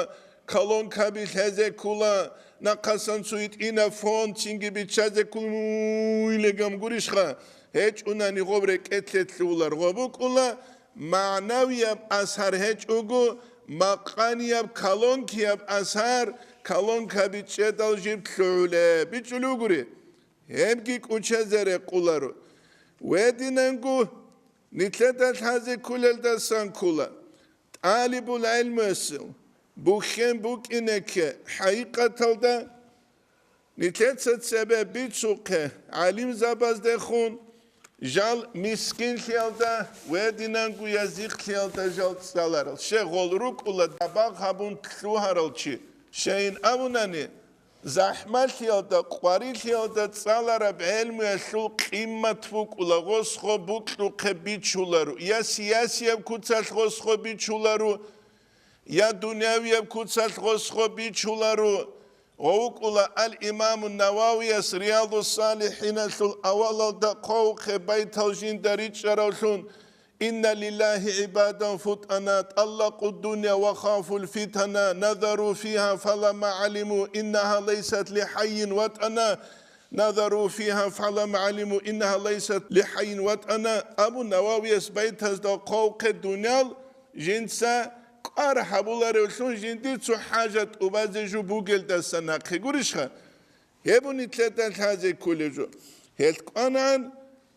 колонкаби лъезе ккула, нахъасан цо гьитӀинаб фон цинги биччазе ккула, уй, легам гурищха, гьечӀунани гъоб рекӀелъе лъугьулар гъоб букӀула, магӀнавияб асар гьечӀого, макъанияб колонкияб асар, колонка бичӀчӀедал жиб лъугӀулеб, бичӀчӀулев гури, гьебги кӀучазе рекъуларо. Гьединанго нилъеда лъазе кколелдасан ккола, тӀалибул гӀелмуясул бухьен букӀинеке хӀакъикъаталда, нилъеца цебе бицухъе гӀалимзабаздехун, жал мискинлъиялда ва гьединанго язихълъиялда жал цӀаларал. Щегъол рукӀула дабагъ гьабун лъугьарал чи. Щайин абунани, захӀмалъиялда, къварилъиялда цӀалараб гӀелмуялъул къимат букӀула, гъосго букьухъе бичуларо, я сиясияб куцалъ гъосго бичуларо, я дунявияб куцалъ гъосго бичуларо. Гъов вукӀула ал-Имаму Нававияс Риядус-Салихиналъул авалалда хъвавухъе байтал жинда ричӀчӀаравлъун: «Инна лиллагьи гӀибадан футана, тӀаллакъу дунья ва хафул фитана, назару фигьа фалама гӀалиму иннагьа лайсат ли хӀайин ватӀана, назару фигьа фалама гӀалиму иннагьа лайсат ли хӀайин ватӀана», — абун Нававияс байтазда хъвавухъе дуниял жинца кӀвар гьабуларевлъун жиндир цо хӀажат тӀубазе жо бугелдаса нахъе гурищха? Гьеб нилъеда лъазе кколеб жо. Гьелъ кӀванагӀан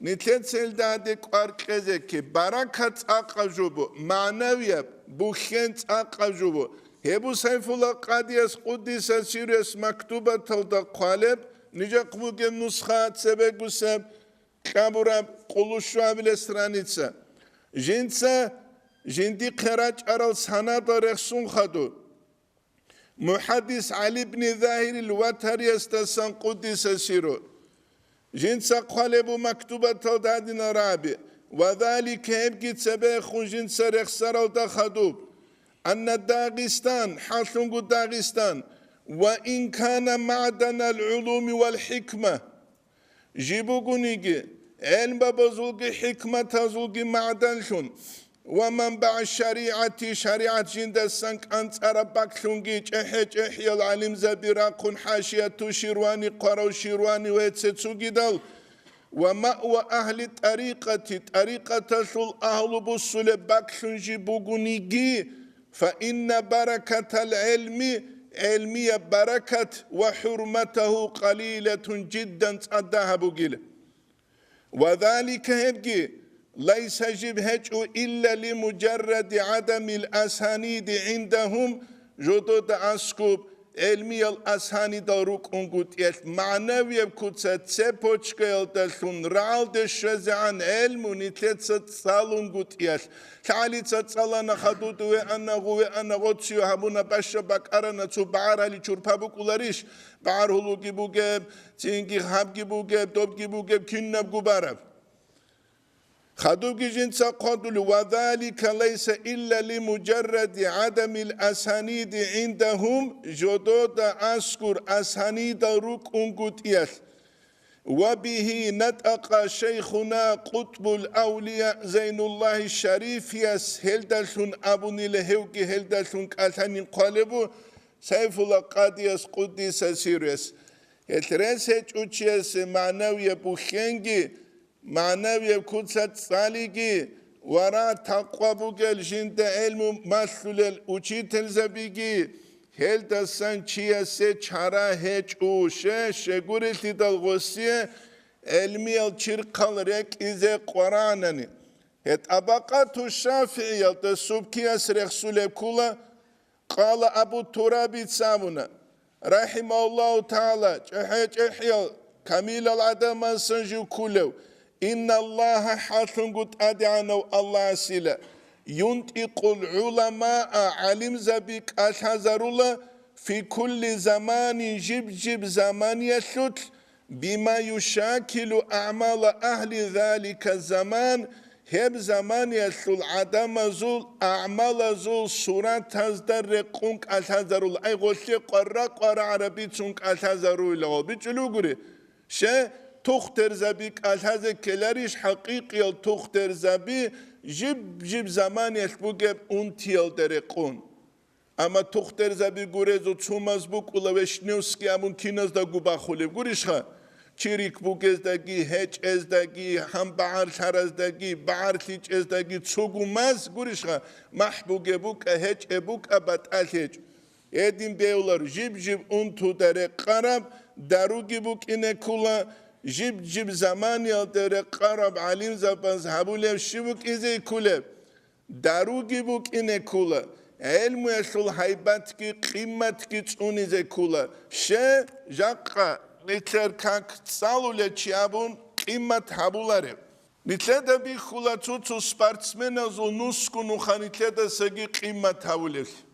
Нилъеца гьелда гьаде кӀвар кьезе кки, баракат цӀакъаб жо бу, магӀнавияб, бухьен цӀакъаб жо бу. Гьеб бу Сайфулла къадияс къуддиса сирруяс мактубаталда хъвалеб, нижехъ бугеб нусха цебегусеб, кьабураб къулущуабилеб страница. Жинца жиндихъе рачӀарал санадал рехсун хадур. МухӀаддис ГӀали ибн Загьирил Ватариясдасан къуддиса сирру. Жинца хъвалеб бу мактубаталда гьадинал рагӀаби, ва залика гьебги цебехун жинца рехсаралда хадуб, анна Дагъистан, хӀалъунго Дагъистан, ва ин кана магӀданал гӀулуми вал хӀикма, жиб бугониги, гӀелмабазулги хӀикматазулги магӀданлъун, ва манбагӀ шаригӀати, шаригӀат жиндасан кӀанцӀараб бакълъунги, чӀехӀе-чӀехӀиял гӀалимзаби рахъун хӀашияту Ширвани хъварав Ширвани ва гьеце цогидал, ва маъва агьли тӀарикъати, тӀарикъаталъул агьлу бусулеб бакълъун жиб бугониги, фа инна баракатал гӀелми, гӀелмияб баракат, ва хӀурматагьу къалилатун жиддан цӀадагьаб бугила. Ва залика гьебги, лайса жиб гьечӀо илла ли муджарради гӀадамил асаниди гӀиндагьум, жодода аскуб гӀелмиял асанидал рукӀунгутӀиялъ магӀнавияб куца цепочкаялдалъун рагӀалде щвезегӀан гӀелму нилъеца цӀалунгутӀиялъ. ЛъагӀалица цӀалана, хадуду веана, гъу веана, гъоцие гьабуна, баща бакӀарана, цо багӀарали чурпа букӀуларищ? БагӀар гьулуги бугеб, цинги гьабги бугеб, добги бугеб, кинабго бараб. Хадубги жинца хъвадулев, ва залика лайса илла ли муджарради гӀадамил асаниди гӀиндагьум, жодода аскур асанидал рукӀунгутӀиялъ. Ва бигьи натӀакъа шайхуна къутбул авлия Зайнуллагьи Шарифияс, гьелдалъун абунила, гьевги гьелдалъун кӀалъанин хъвалебу Сайфулла къадияс къуддиса сирруяс. Гьелъ рес гьечӀучиясе магӀнавияб бухьенги, магӀнавияб куца цӀалиги ва рагӀ-такъва бугел, жинда гӀелму малъулел учительзабиги, гьелдасан чиясе чара гьечӀо, ще, щегурелъидал гъосие гӀелмиял чирхъал рекӀизе къваранани. Гьеб ТӀабакъату ШафигӀиялда Субкияс рехсулеб ккола, Къала Абу Турабица абуна, рахӀимагьуллагьу тагӀала, чӀехӀе-чӀехӀиял камилал гӀадамасан жив кколев, инналлагьа, хӀалъунго ТӀадегӀанав Аллагьасила, юнтӀикъул гӀуламаа, гӀалимзаби кӀалъазарула, фи кулли заманин, жиб-жиб заманиялъулъ, бима юшакилу аъмала агьли залика заман, гьеб заманиялъул гӀадамазул агӀмалазул суратазда рекъун кӀалъазарул, ай, гъолъе къварра-къвара гӀарабицун кӀалъазаруйла гъо бичӀчӀулев гури. Ще, тухтерзаби кӀалъазе ккеларищ хӀакъикъиял тухтерзаби жиб-жиб заманиялъ бугеб унтиялда рекъун? Амма тухтерзаби гурезул цумаз букӀула Вишневский абун киназдаго бахулеб гурищха? Чирик бугездаги, гьечӀездаги, гьанбагӀарлъараздаги, багӀарлъичӀездаги цого маз гурищха? МахӀ бугеб букӀа, гьечӀеб букӀа, батӀалъ гьечӀо. Гьедин бегьулар жиб-жиб унтуда рекъараб даруги букӀине ккула, жиб-жиб заманиялда рекъараб гӀалимзабаз гьабулеб щиб букӀизе ккулеб? Даруги букӀине ккула, гӀелмуялъул гьайбатги къимматги цӀунизе ккула, ще, жакъа нилъер как цӀалулев чи абун къиммат гьабулареб. Нилъеда бихьула цо-цо спортсменазул нусго нуха нилъедасаги къиммат гьавулевлъи.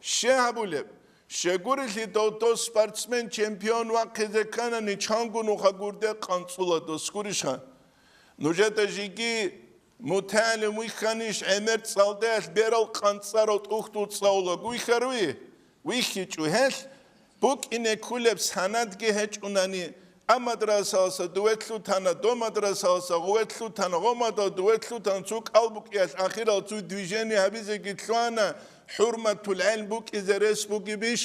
Ще гьабулеб, щегурелъидал дов спортсмен чемпион вахъизе кканани, чанго нуха гурде къанцӀула дос гурищха? Нужеда жеги мутагӀалим вихьанищ, гӀемер цӀалдаялъ берал къанцӀарал тӀухьдул цӀалулаг вихьаруй? ВихьичӀо гьелъ, букӀине ккулеб санадги гьечӀунани, а мадрасаласа дуве лъутана, до мадрасаласа гъуве лъутана, гъомадал дуве лъутана, цо кӀал букӀиялъ ахирал цо движение гьабизеги лъугьана, хӀурматул гӀелм букӀизе рес бугебищ,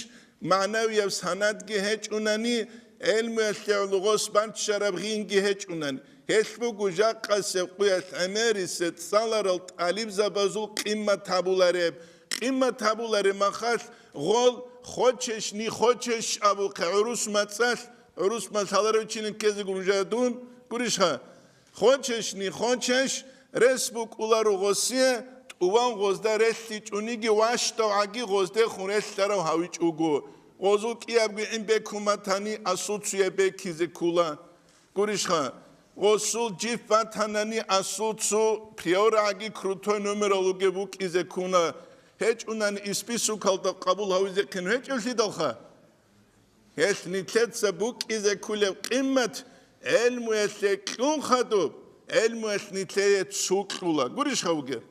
магӀнавияб санадги гьечӀунани, гӀелмуялъе гӀоло гъос баччараб гъинги гьечӀунани. Гьелъ буго жакъасеб къуялъ гӀемерисе цӀаларал тӀалибзабазул къиммат гьабулареб. Къиммат гьабулареб махалъ гъол хочеш, не хочеш абухъе гӀурус мацӀалъ, гӀурус мацӀ гьаларав чи ккезего нужеда дун гурищха? Хочеш, не хочеш, рес букӀуларо гъосие, тӀуван гъозда релълъичӀониги ващдав гӀаги гъоздехун релълъарав гьавичӀого, гъозул кӀиябго гӀин бекун батани, асул цуяб бекизе ккула. Гурищха, гъосул джип батанани, асул цу приорагӀаги крутой номерал вугеб букӀизе ккуна, гьечӀунани исписукалда къабул гьавизехъин гьечӀевлъидалха. Гьелъ нилъеца букӀизе ккулеб къимат гӀелмуялъе кьун хадуб, гӀелмуялъ нилъее цо кьула. Гурищха вугеб?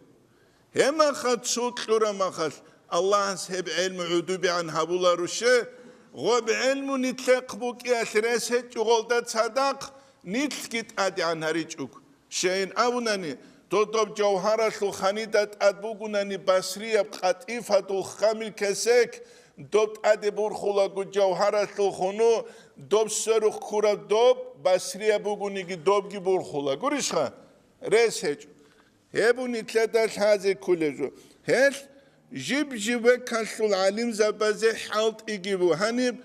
Гьебмахалъ цо кьураб махалъ, Аллагьас гьеб гӀелму гӀудубигӀан гьабуларуше, гъоб гӀелму нилъехъ букӀиялъ рес гьечӀо гъолда цадахъ, нилъги тӀадегӀан гьаричӀого. Щайин абунани, додоб жавгьаралъул ханидал тӀад бугунани басрияб къатӀифатул хамил кесек, доб тӀаде бурхулаго жавгьаралъул хуну, доб сверухъ ккураб доб басрияб бугониги добги бурхула. Гурищха? Рес гьечӀо. Гьеб нилъеда лъазе кколеб жо. Гьелъ жиб-жиб векалъул гӀалимзабазе хӀалтӀиги буго. Гьаниб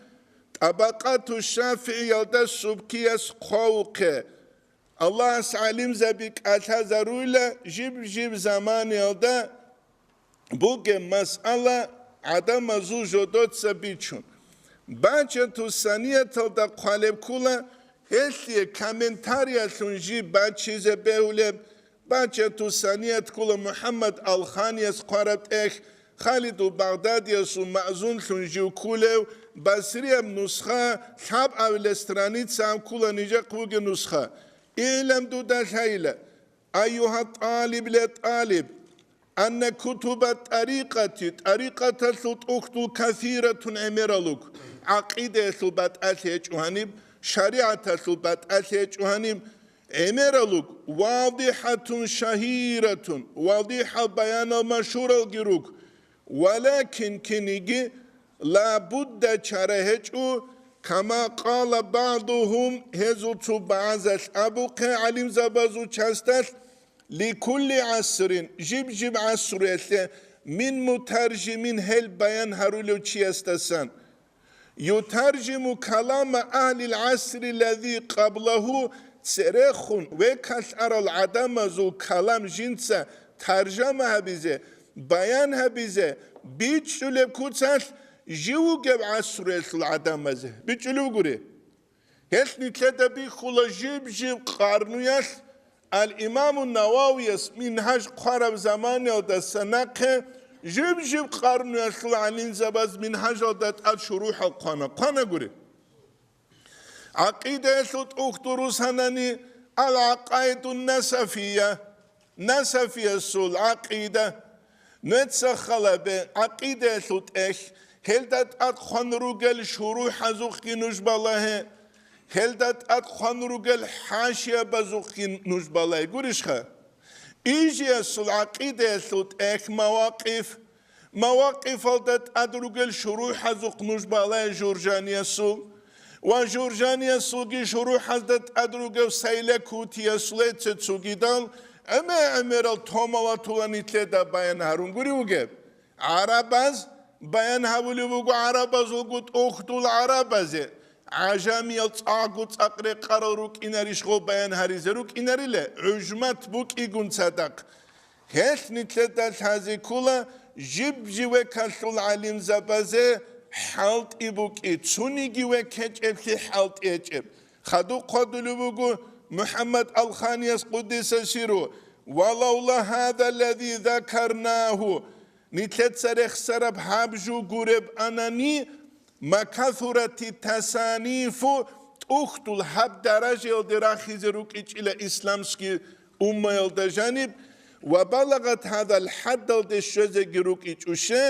ТӀабакъату ШафигӀиялда Субкияс хъвавухъе. Аллагьас гӀалимзаби кӀалъазаруйла жиб-жиб заманиялда бугеб масъала гӀадамазул жодоца бичун. Бачату Санияталда хъвалеб ккула, гьелъие комментариялъун жиб бачизе бегьулеб, Бачату Саният ккула МухӀаммад Алханияс хъвараб тӀехь, Халидул Багъдадиясул маъзунлъун жив ккулев, басрияб нусха, лъабабилеб страница гьаб ккула нижехъ бугеб нусха. Игьлам, дуда лъайила, айюгьа тӀалиб ле тӀалиб, анна кутуба тӀарикъати, тӀарикъаталъул тӀухьдул касиратун гӀемералуг, гӀакъидаялъул батӀалъи гьечӀо гьаниб, шаригӀаталъул батӀалъи гьечӀо гьаниб, гӀемерал руг, вадихӀатун шагьиратун, вадихӀал баянал машгьуралги руг, валакин киниги, лабудда чара гьечӀо, кама къала багӀдухум, гьезул цо багӀазалъ абухъе гӀалимзабазул часталъ, ликулли гӀасрин, жиб-жиб гӀасруялъе, мин мутаржимин, гьел баян гьарулев чиясдасан. Ютаржиму калама агьлил гӀасри лази къаблагьу, церехун векалъ арал гӀадамазул калам жинца таржама гьабизе, баян гьабизе бичӀчӀулеб куцалъ жив вугеб гӀасруялъул гӀадамазе бичӀчӀулев гури. Гьелъ нилъеда бихьула жиб-жиб къарнуялъ, Ал-Имаму Нававияс Мингьаж хъвараб заманиялдаса нахъе жиб-жиб къарнуялъул гӀалимзабаз Мингьажалда тӀад шурухӀал хъвана, хъвана гури. ГӀакъидаялъул тӀухь дурусанани, Ал-ГӀакъаидун Насафия, Насафиясул гӀакъида, нуеца халабе гӀакъидаялъул тӀехь, гьелда тӀад хъван ругел шурухӀазухъги нуж балагье, гьелда тӀад хъван ругел хӀашиябазухъги нуж балай гурищха? Ижиясул гӀакъидаялъул тӀехь Мавакъиф, Мавакъифалда тӀад ругел шурухӀазухъ нуж балай Журжаниясул ва Журжаниясулги шурухӀазда тӀад ругев Сайлакутиясулеца цогидал гӀемер-гӀемерал томалатула нилъеда баян гьарун гури вугеб. ГӀарабаз баян гьабулев вуго гӀарабазулгу тӀухьдул гӀарабазе, гӀажамиял цӀакъго цӀакъ рекъарал рукӀинарищ гъо баян гьаризе рукӀинарила, гӀужмат букӀигун цадахъ. Гьелъ нилъеда лъазе ккола, жиб-жив векалъул гӀалимзабазе хӀалтӀи букӀи, цуниги век гьечӀеблъи хӀалтӀи гьечӀеб. Хадуб хъвадулев вуго МухӀаммад Алханияс къуддиса сиру, ва лавла гьаза лази закарнагьу, нилъеца рехсараб гьаб жо гуреб анани, ма касурати тасанифу, тӀухьдул гьаб даражаялде рахизе рукӀичӀила исламский уммаялда жаниб, ва балагъат гьазал хӀаддалде щвезеги рукӀичӀуше,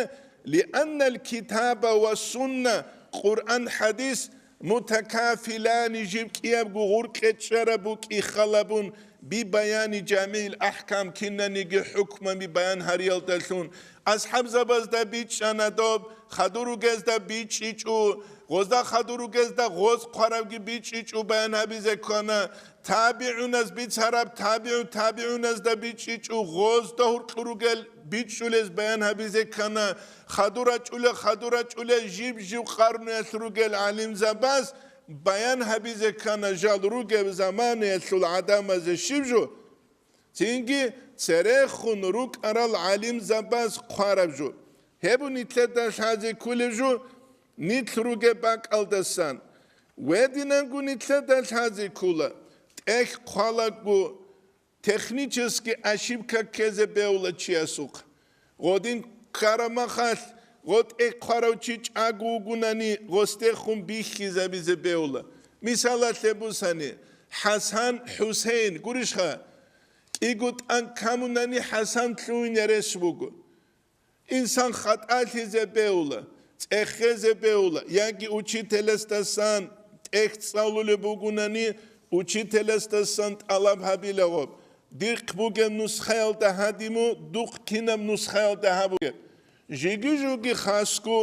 лианнал китаба ва сунна, Къуръан-хӀадис, мутакафилани жиб кӀиябго гъуркье чӀараб букӀи халабун, би баяни жамигӀил ахӀкам кинаниги хӀукмаби баян гьариялдалъун, асхӀабзабазда бичӀчӀана доб, хадур ругезда бичӀчӀичӀо, гъозда хадур ругезда гъоз хъварабги бичӀчӀичӀо баян гьабизе ккана, табигӀуназ бицараб табигӀу табигӀуназда бичӀчӀичӀо, гъозда гьуркьу ругел бичӀчӀулез баян гьабизе ккана, хадур рачӀула, хадур рачӀула жиб-жиб къарнуялъ ругел гӀалимзабаз баян гьабизе ккана жал ругеб заманаялъул гӀадамазе щиб жо, цинги церехун рукӀарал гӀалимзабаз хъвараб жо. Гьеб нилъеда лъазе кколеб жо, нилъ ругеб бакӀалдасан. Гьединанго нилъеда лъазе ккола, тӀехь хъвалаго, технически ошибка ккезе бегьула чиясухъ. Гъодин ккарамахалъ, гъо тӀехь хъварав чи чӀаго вугунани, гъосдехун бихьизабизе бегьула. Мисалалъе бусани, ХӀасан, ХӀусейн, гурищха? КӀиго тӀан камунани, ХӀасан лъугьине рес буго. Инсан хатӀалъизе бегьула, цӀехезе бегьула, яги учителасдасан тӀехь цӀалулеб бугунани, учителасдасан тӀалаб гьабила гъоб. Дихъ бугеб нусхаялда гьадиму, духъ кинаб нусхаялда гьабугеб. Жиги-жуги хасго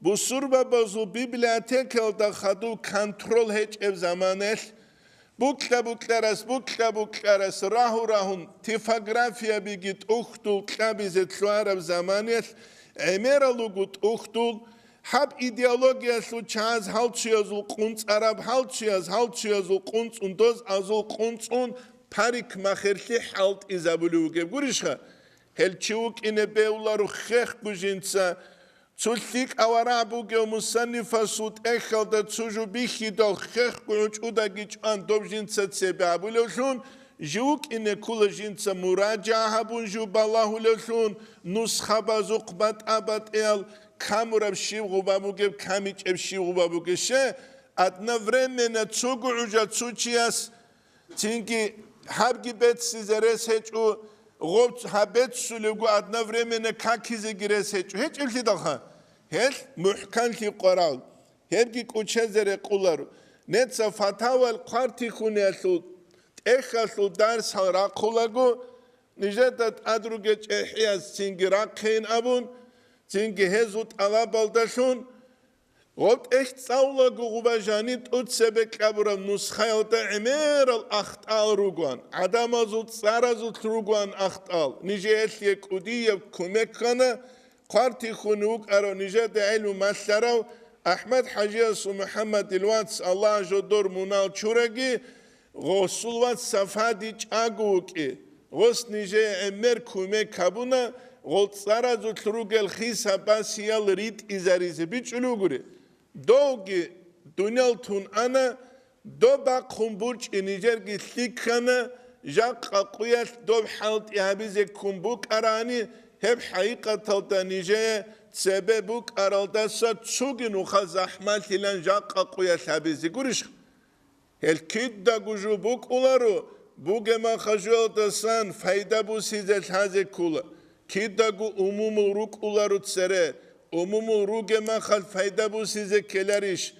бусурбабазул библиотекаялда хадуб контрол гьечӀеб заманаялъ, букьа-букьарас, букьа-букьарас рагьу-рагьун, типографиябиги тӀухьдул кьабизе лъугьараб заманаялъ, гӀемерал руго тӀухьдул, гьаб идеологиялъул чагӀаз гьалчуязул къунцӀараб, гьалчуяз гьалчуязул къунцӀун, доз азул къунцӀун парикмахерли хӀалтӀизабулев вугеб гурищха? Гьел чи вукӀине бегьуларо хехго жинца, цо лъикӀав варагӀ бугев мусаннифасул тӀехьалда цо жо бихьидал хехго гӀучӀудаги чӀван доб жинца цебе абулевлъун, жив вукӀине ккола жинца муражагӀа гьабун жив балагьулевлъун, нусхабазухъ батӀа-батӀиял камураб щиб гъуба бугеб, камичӀеб щиб гъуба бугеб. Щай, одновременно цого гӀужа цо чияс Цинги гьабги беццизе рес гьечӀо, гъоб гьаб беццулевго одновременно какизеги рес гьечӀо. ГьечӀеблъидалха, гьелъ мухӀканлъи къварал, гьебги кӀучезе рекъоларо. Неца фатавал хъвартихьунеялъул тӀехьалъул дарсал рахъулаго, нижеда тӀад ругел чӀехӀияз цинги рахъейин абун, цинги гьезул тӀалабалдалъун, гъоб тӀехь цӀалулаго гъуба жаниб тӀоцебе кьабураб нусхаялда гӀемерал ахтӀал ругоан, гӀадамазул цӀаразулъ ругоан ахтӀал. Нижеялъе кӀудияб кумек ккана, хъвартихьун вукӀарав нижеда гӀелму малъарав АхӀмад-хӀажиясул МухӀаммадил вац, Аллагь жодор мунал чураги, гъосул вац Сафади чӀаго вукӀи, гъос нижее гӀемер кумек гьабуна, гъол цӀаразулъ ругел хиса-басиял ритӀизаризе бичӀчӀулев гури. Довги дуниял тун ана, доб бахъун бурчӀи нижерги лъикӀана, жакъа къуялъ доб хӀалтӀи гьабизе ккун букӀарани, гьеб хӀакъикъаталда нижее цебе букӀаралдаса цоги нуха захӀмалъилан жакъа къуялъ гьабизе гурищ? Гьел кидаго жо букӀуларо, бугеб мехалъ жоялдасан пайда бусизе лъазе ккола. Кидаго умумул рукӀуларо цере, умумул ругеб мехалъ пайда бусизе ккеларищ?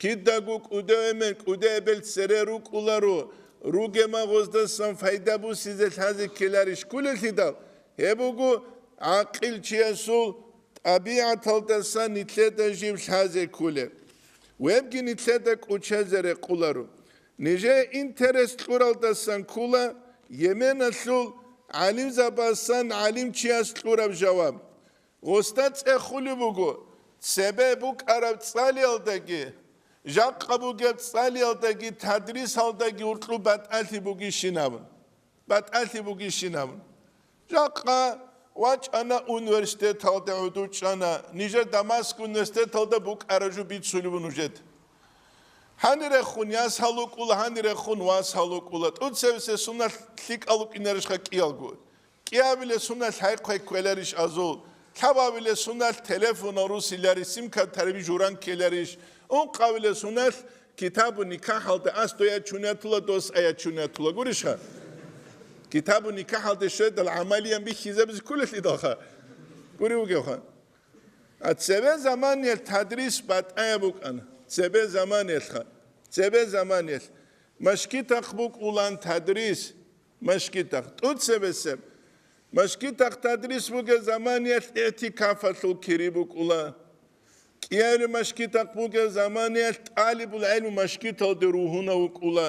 Кидаго кӀудо эмен, кӀудо эбел цере рукӀуларо, ругеб мехалъ гъоздасан пайда бусизе лъазе ккеларищ? Кколелъидал, гьеб буго гӀакъилчиясул ТӀабигӀаталдасан нилъеда жиб лъазе кколеб, вебги нилъеда кӀучезе рекъоларо. Нижее интерес кьуралдасан ккола Йеменалъул гӀалимзабасан гӀалимчияс кьураб жаваб. Гъосда цӀехулеб буго, цебе букӀараб цӀалиялдаги, жакъа бугеб цӀалиялдаги, тадрисалдаги уркьуб батӀалъи бугищин абун. БатӀалъи бугищин абун. Жакъа вачӀана университеталде, гӀодов чӀана, нижер Дамаск университеталда букӀараб жо бицулеб нужеда. Гьанирехун яс гьалукӀула, гьанирехун вас гьалукӀула. ТӀуцевсе суналъ лъикӀал вукӀинарищха кӀиялго? КӀиабиле суналъ хӀайхъвай кквеларищ азул? Лъабабиле суналъ телефонал русилари, сим-картариби журан ккеларищ? Ункъабиле суналъ Китабу никахӀалда ас дой ячун ятула, дос а ячун ятула. Гурищха? Китабу никахӀалда щведал гӀамалиян бихьизабизе кколелъидалха. Гури вугевха. А цебе заманиялъ тадрис батӀаяб букӀана. Цебе заманиялъха. Цебе заманиялъ. Машкитахъ букӀулан тадрис. Машкитахъ. ТӀуцебесеб. Машкитахъ тадрис бугеб заманиялъ игӀтикафалъул кири букӀула. КӀиабилеб машкитахъ бугеб заманиялъ тӀалибул гӀелму машкиталде ругьунав вукӀула.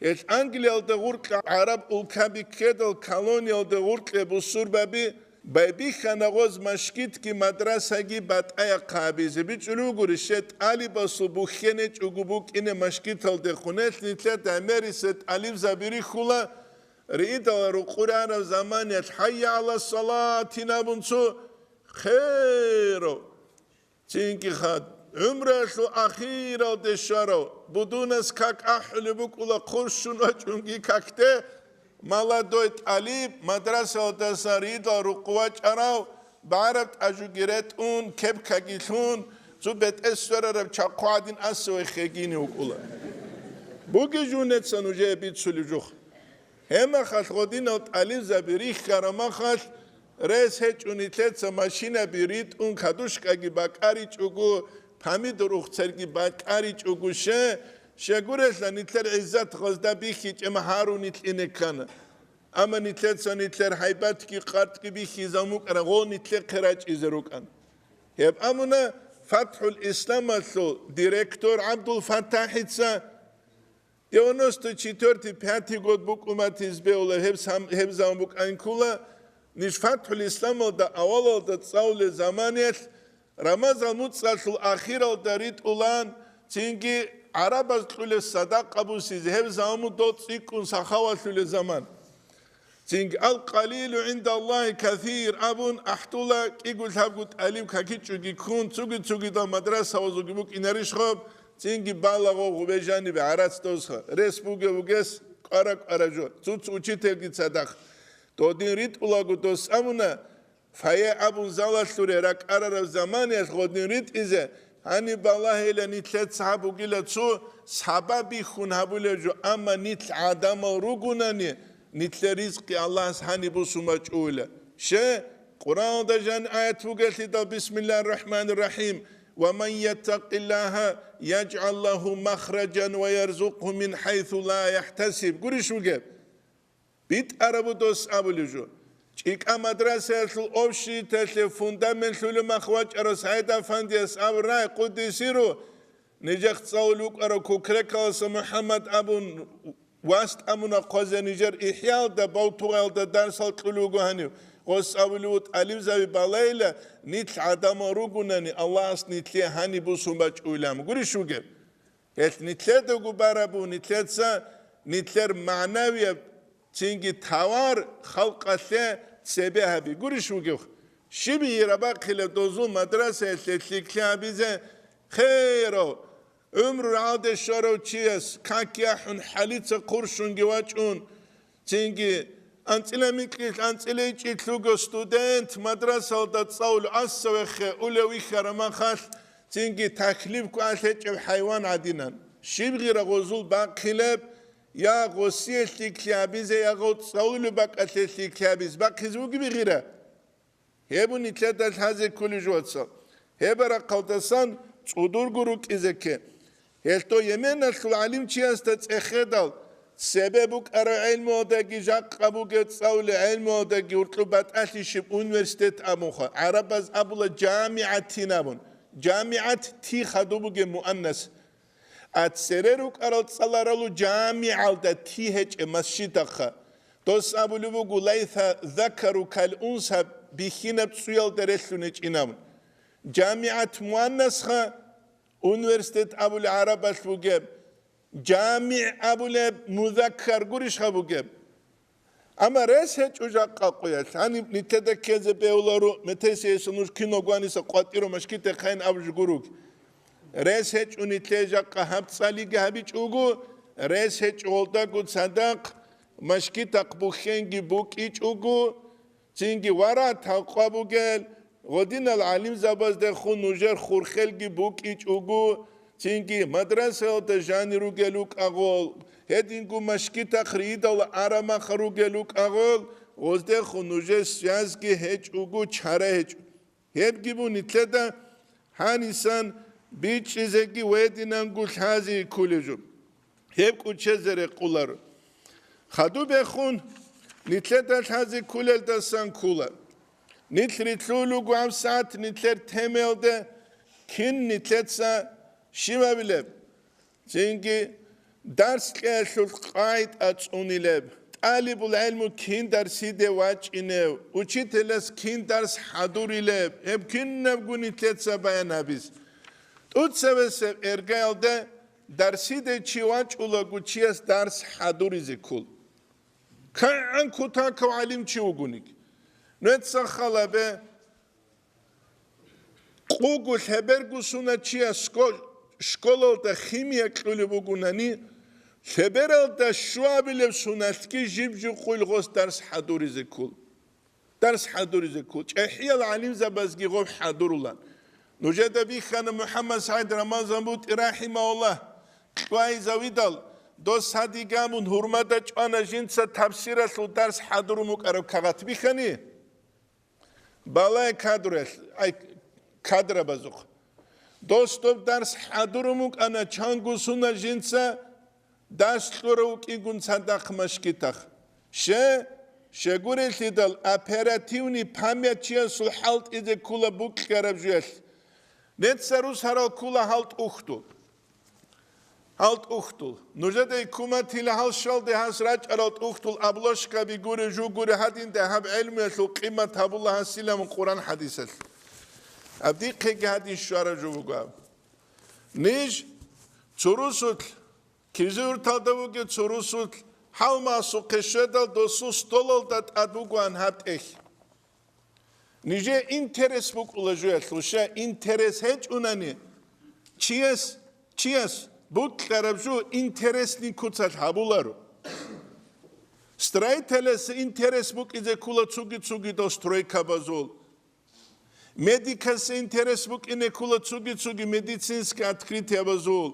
Гьелъ Англиялда гъуркьа гӀараб улкаби ккедал колониялда гъуркье бусурбаби Байбихьана гъоз машгитги мадрасаги батӀаяхъ гьабизе. БичӀчӀулев гури, щай тӀалибасул бухьенечӀого букӀине машгиталде хунелъ, нилъер гӀемериса тӀалибзаби рихьула, риидал рукъуре араб заманиялъ «ХӀайя гӀала салат» гьабун цо херав. Цинги хад, гӀумруялъул ахиралде щварав, будунас как ахӀулеб букӀула, хъурщун вачӀунги какде, молодой тӀалиб, мадрасаялдасан риидал рукъу вачӀарав, багӀараб тӀажуги ретӀун, кепкаги лъун, цо бетӀер сверараб чахъу гӀадин асаве хегине вукӀула. Бугеб жо нужеца нужее бицулеб жо. Гьеб мехалъ гъодинал тӀалибзаби рихьараб мехалъ, рес гьечӀо нилъеца машинаби ритӀун, кадушкаги бакӀаричӀого, помидор ухцарги бакӀаричӀого, ще, щай гурелъул нилъер гӀиззат гъозда бихьичӀеб гьарун нилъ ине ккана. Амма нилъеца нилъер гьайбатги къартӀги бихьизабун букӀараб гъо нилъехъе рачӀизе рукӀана. Гьеб абуна ФатхӀул Исламалъул директор ГӀабдул ФатахӀица. Девяносто четвёртый, пятый год букӀун батизе бегьула, гьеб сам-, гьеб заман букӀанин ккола, ниж ФатхӀул Исламалда авалалда цӀалулел заманиялъ, Рамазан муцӀалъул ахиралда ритӀулан, цинги гӀарабаз кьулеб садакъа бусизе, гьеб заман дол цӀикӀкӀун сахавалъулеб заман. Цинги «Ал-къалилу гӀиндаллагьи касир» абун ахӀдула, кӀиго-лъабго тӀалиб какичӀоги ккун, цуги-цугидал мадрасаялъулги букӀинарищ гъоб, цинги балагъо гъубе жанибе гӀарац дозха, рес бугев вугес кӀвара-кӀвара жо, цуц учительги цадахъ. Додин ритӀулаго дос абуна, фойе абун залалъуре ракӀарараб заманиялъ гъодин ритӀизе, гьаниб балагьила нилъеца гьаб бугила цо сабаб бихьун гьабулеб жо, амма нилъ гӀадамал ругунани, нилъер ризкъи Аллагьас гьаниб бусун бачӀугӀила. Ще, Къуръаналда жан аят бугелъидал, бисмиллагьир рахӀманир рахӀим, «Ва ман яттакъиллагьа яжгӀал лагьу махражан ва ярзукъгьу мин хӀайсу ла яхӀтасиб», гурищ бугеб? БитӀараб дос абулеб жо. ЧӀикӀа мадрасаялъул общежитиялъе фундамент лъулеб мах вачӀарав СагӀид-афандияс абурай, къуддиса сирругьу, нижехъ цӀалулев вукӀарав Кукрекаласа МухӀаммад абун, вас тӀамуна хъвазе нижер ИхӀяалда, Балтугъаялда дарсал кьулев вуго гьанив. Гъос абулев вуго, тӀалибзаби балайила, нилъ гӀадамал ругунани, Аллагьас нилъее гьаниб бусун бачӀугӀилан. Гурищ бугеб? Гьелъ нилъедаго бараб буго нилъеца нилъер магӀнавияб цинги тавар халкъалъе цебе гьаби. Гурищ вугев? Щиб гьира бахъила дозул мадрасаялъе лъикӀлъи гьабизе? Херав, гӀумру рагӀалде щварав чияс как яхӀун, хӀалица хъурщунги вачӀун, цинги анцӀила микьилъ анцӀила ичӀилъ вуго студент, мадрасалда цӀалулев, асавехъе улев вихьараб махалъ, цинги таклиф кквеялъ гьечӀев хӀайван гӀадинан. Щиб гъира гъозул бахъилеб, я гъосие лъикӀлъи гьабизе, я гъов цӀалулеб бакӀалъе лъикӀлъи гьабизе бахъизе бугеб гъира? Гьеб нилъеда лъазе кколеб жо, вацал. Гьеб рахъалдасан цӀудурго рукӀизе кке. Гьелъ дов Йеменалъул гӀалимчиясда цӀехедал, цебе букӀараб гӀелмуялдаги жакъа бугеб цӀалулеб гӀелмуялдаги гьоркьоб батӀалъи щиб университет абунха, гӀарабаз абула жамигӀатин абун, жамигӀат ти хадуб бугеб муаннас. А цере рукӀарал цӀаларалу жамигӀалда ти гьечӀеб масжидахъа. Дос абулеб буго, «Лайса закару кал унса», бихьинаб цӀуялда релълъун гьечӀин абун. ЖамигӀат муаннасха университет абулеб гӀарабалъ бугеб, жамигӀ абулеб музаккар гурищха бугеб? Амма рес гьечӀо жакъа къоялъ, гьаниб нилъеда ккезе бегьуларо, метесияса нуж кино гваниса къватӀиро машгитахъайин абулеб жо гуруг. Рес гьечӀо нилъее жакъа гьаб цӀалиги гьабичӀого, рес гьечӀо гъолдаго цадахъ машгитахъ бухьенги букӀичӀого, цинги варагь талкъва бугел, гъодинал гӀалимзабаздехун нужер хурхелги букӀичӀого, цинги мадрасаялда жанир ругел рукӀагъол, гьединго машгитахъ риидал араб махъ ругел рукӀагъол, гъоздехун нужер связги гьечӀого, чара гьечӀо. Гьебги бу нилъеда гьанисан бичӀчӀизеги гьединанго лъазе кколеб жо. Гьеб кӀучезе рекъоларо. Хадубехун нилъеда лъазе кколелдасан ккола. Нилъ рилълъулев вуго гьабсагӀат нилъер темаялде, кин нилъеца щиб абилеб? Цинги дарс кьеялъул къагӀида цӀунилеб, тӀалибул гӀелму кин дарсиде вачӀинев, учителас кин дарс хӀадурилеб, гьеб кинабго нилъеца баян гьабиз. ТӀуцабесеб эргаялда дарсиде чи вачӀулаго чияс дарс хӀадуризе ккол. КигӀан кутакав гӀалимчи вугониги. Нужеца хал гьабе, къуго лъеберго сунат чияс шко-, школалда химия кьулеб бугонани, лъебералда щуабилеб сунатги жиб-жиб къуйил гъос дарс хӀадуризе ккол. Дарс хӀадуризе ккол. ЧӀехӀиял гӀалимзабазги гъоб хӀадурулан. Нужеда бихьана МухӀаммад СагӀид РамазанбутӀи рахӀимагьуллагь, кьвайзавидал, дос гьадигамун гьурмада чӀвана жинца тафсиралъул дарс хӀадурун букӀараб кагъат бихьани? Балай кадрал-, ай, кадрабазухъ. Дос доб дарс хӀадурун букӀана, чанго суна жинца дарс кьурав вукӀигун цадахъ машгитахъ. Ще, щегурелъидал оперативный память чиясул хӀалтӀизе ккула букьараб жуялъ. Нецарус гьарал ккула гьалтӀухьдул. Гьал тӀухьдул. Нужеда иккуматила гьал щвалде гьас рачӀарал тӀухьдул обложкаби гури, жо гури гьадинде гьаб гӀелмуялъул къимат гьабула гьасилан Къуран хӀадисалъ. Абдихъеги гьадин щвара жо буго гьаб. Ниж цо русулъ, кизурталда вугев цо русулъ, гьалмагъасухъе щведал досул столалда тӀад бугоан гьаб тӀехь. Нижее интерес букӀула жуялъул, щай интерес гьечӀунани, чияс, чияс букьараб жо интересный куцалъ гьабуларо. Строителясе интерес букӀизе ккула цуги-цугидал стройкабазул. Медикасе интерес букӀине ккула цуги-цуги медицинский открытиябазул.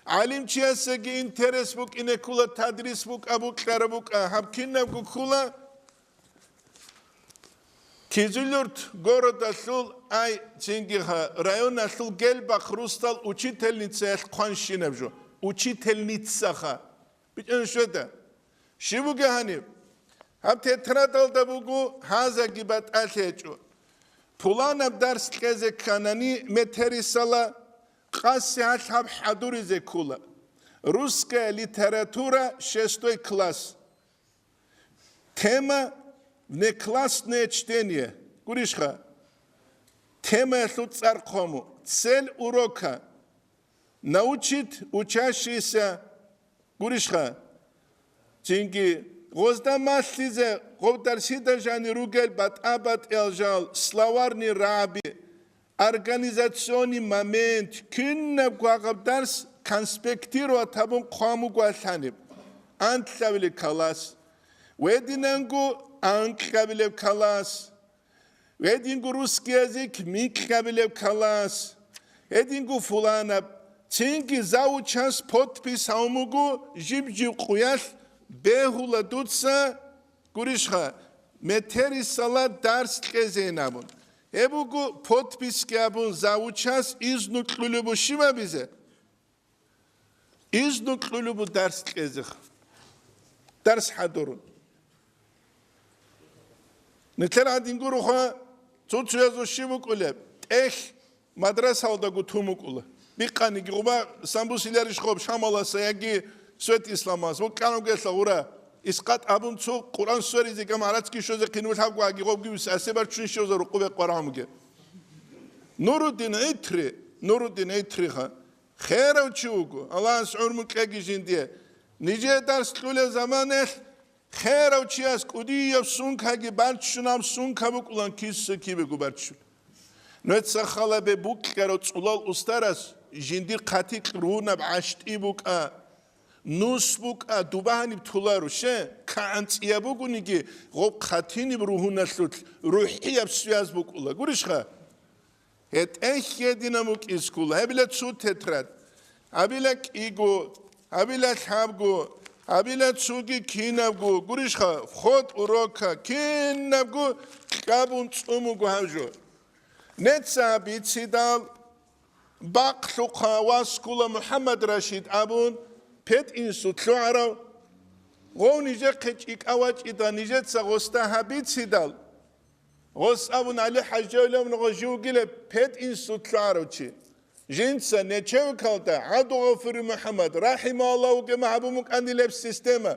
ГӀалимчиясеги интерес букӀине ккула тадрис букӀа, букьараб букӀа. Гьаб кинабго ккула Кизилюрт городалъул, ай, цинги гьа, районалъул Гелбахъ русдал учительницаялъ хъванщинаб жо. Учительницаха. БичӀан щведа. Щиб буго гьаниб? Гьаб тетрадалда буго, гьазаги батӀалъи гьечӀо. Пуланаб дарс кьезе кканани метерисала, къаси гьалъ гьаб хӀадуризе ккула. Русская литература, шестой класс. Тема: внеклассное чтение. Гурищха? Темаялъул цӀар хъваму. Цель урока: научить учащийся. Гурищха? Цинги гъозда малъизе гъов дарсида жани ругел батӀа-батӀиял жал, словарный раби, организационный момент, кинабго гьаб дарс конспектировать гьабун хъван буго алъаниб. Анкьабилеб класс. Гьединанго анкьабилеб класс. Гьединго русский язык микьабилеб класс. Гьединго фуланаб. Цинги завучас подпись гьавун буго жиб-жиб къуялъ, бегьула дуца, гурищха, метерисала дарс кьезейин абун. Гьеб буго подписки абун завучас изну кьулеб бу щиб абизе? Изну кьулеб бу дарс кьезеха. Дарс хӀадурун. Нилъер гьадин гуроха, цо-цоязул щиб букӀулеб? ТӀехь мадрасалдаго тун букӀула. Бикъаниги гъуба самбусиларищ гъоб Шамаласа яги Свет Исламас, вукӀану гелъа гъура. Искъат абун цо Къуръан сверизе гамарацги щозе хъинул гьабгу аги гъобги вис асе барчун щоза рукъубе къварагьамуге. Нуруддин ГӀитри, Нуруддин ГӀитриха. Херав чи вуго, Аллагьас гӀумру кьеги жиндие. Нижее дарс кьулел заманалъ херав чияс кӀудияб сумкаги барччунаб сумка букӀулан киса кибего барччун. Нугьеца халабе букьарав цӀулал устарас жиндир хъатикь ругьунаб гӀащтӀи букӀа, нус букӀа, дуба гьаниб туларо, ще, кагӀан цӀияб бугониги, гъоб хъатиниб ругьуналъулъ рухӀияб связь букӀула. Гурищха? ГьетӀехь гьединаб букӀискул, гьабила цо тетрад, гьабила кӀиго, гьабила лъабго, гьабила цоги кинабго, гурищха, вход урока, кинабго кьабун цӀун буго гьаб жо. Неца бицидал, бакълъухъа вас ккула МухӀаммад Рашид абун, пединститут лъугӀарав, гъов нижехъе чӀикӀа вачӀида нижеца гъосда гьабицидал, Гъос абун ГӀали ХӀажжавилавнагъа жив вугилеб пединститут лъугӀарав чи. Жинца нечевкалда ГӀабдулгъафури МухӀаммад, рахӀимагьуллагь, вугема гьабун букӀанилеб система.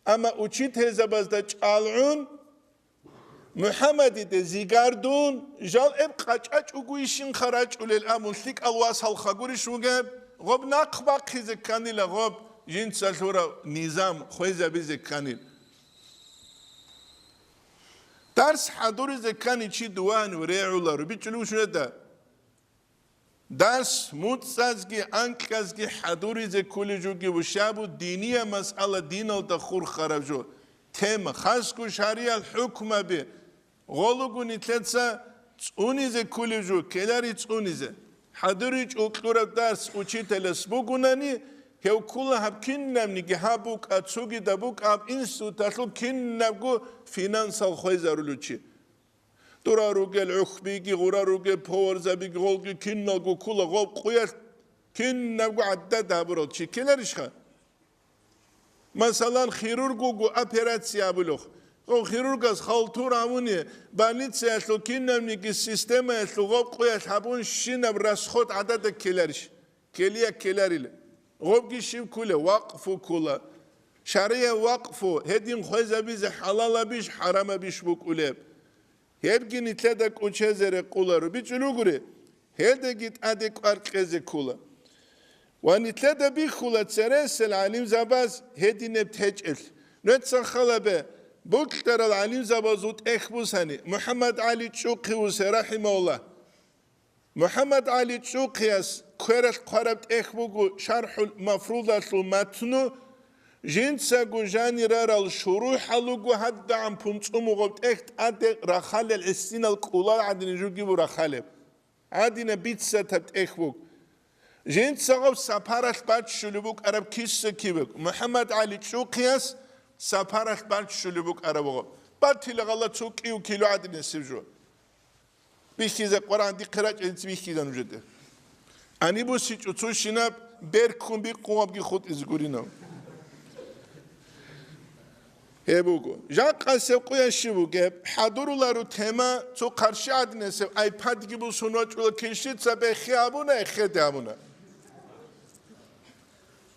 Амма учительзабазда чӀалгӀун, МухӀаммадиде зигардун, жал эб къачӀачӀугуйищинха рачӀулел абун лъикӀал васалха гурищ вугеб, гъоб нахъ бахъизе кканила, гъоб жинца лъурав низам хвезабизе кканил. Дарс хӀадуризе ккани чи дуван регӀуларо, бичӀчӀулев шунеда. Дарс муцӀазги анкьазги хӀадуризе кколей жуги вушабу диниял масъала диналда хурхараб жо, тема, хасго шариял хӀукмаби, гъолугу нилъеца цӀунизе кколей жо, ккелари цӀунизе. ХӀадуричӀул кьураб дарс учителас бугунани, гьев ккула гьаб кинабниги, гьаб букӀа, цогидаб букӀа, гьаб институталъул кинабго финансал хвезарулев чи. Дора ругел гӀухбиги, гъура ругел поварзабиги, гъолги киналго ккула гъоб къуялъ, кинабго гӀадада гьабурал чи ккеларищха? Масалан, хирург вуго, операция гьабулев. Гъов хирургас халтур гьавуни, больницаялъул кинабниги системаялъул гъоб къуялъ гьабун щинаб расход гӀадада ккеларищ? Ккелия ккеларила. Гъобги щиб ккула? Вакъфу ккула. Шария вакъфу, гьедин хвезабизе хӀалалабищ, хӀарамабищ букӀулеб? Гьебги нилъеда кӀучезе рекъоларо, бичӀчӀулев гури, гьелдаги тӀаде кӀвар кьезе ккула. Ва нилъеда бихьула цересел гӀалимзабаз гьединаб течӀелъ. Нуца халабе, бокьарал гӀалимзабазул тӀехь бусани, МухӀаммад ГӀали ЧӀухъи вусе, рахӀимагьуллагь. МухӀаммад ГӀали ЧӀухъияс квералъ хъвараб тӀехь буго ШархӀул Мафрудалъул матну, жинцаго жанир рарал шурухӀал руго гьадагӀан пунцӀумугъаб тӀехь тӀаде рахалел гӀисинал кӀулал гӀадин жугибу рахалеб. Гьадинаб бицатаб тӀехь буго. Жинцагъаб сапаралъ баччулеб букӀараб киса кибе, МухӀаммад ГӀали ЧӀухъияс сапаралъ баччулеб букӀараб гъо. Батила гъала цо кӀив кило гӀадинасеб жо. Бихьизе Къуръан дихъе рачӀинец бихьизан нужеде. Ани бусичӀо цо щинаб берккун бикъугъабги хутӀизе гуринав. Гьеб буго. Жакъасеб къуящи бугеб, хӀадурулару тема цо хъарщи гӀадинасеб айпадги бусун вачӀула килщица бехи абуна, эхеде абуна.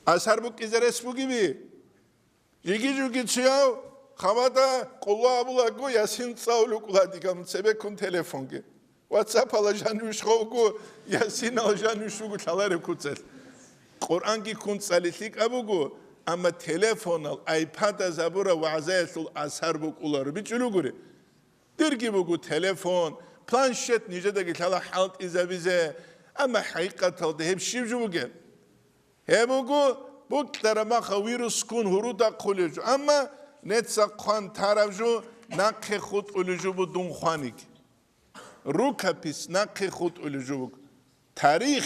Асар букӀизе рес бугиби? Жиги-жуги чияв хабада къулла абулаго, Ясин цӀалулукӀула дигам цебеккун телефонги. WhatsApp-ала жанивищ гъовго, Ясинал жанивищ вуго лъалареб куцалъ. Къуръанги ккун цӀали лъикӀаб буго, амма телефонал, айпада забура вагӀзаялъул асар букӀуларо, бичӀчӀулугури. Дирги буго телефон, планшет нижедаги лъала хӀалтӀизабизе, амма хӀакъикъаталда гьеб щиб жо бугеб? Гьеб буго, букьараб маха вирус ккун гьурудахъулеб жо, амма неца хъван тараб жо нахъе хутӀулеб жо буго дун хваниги. Рукопись нахъе хутӀулеб жо буго. Тарих,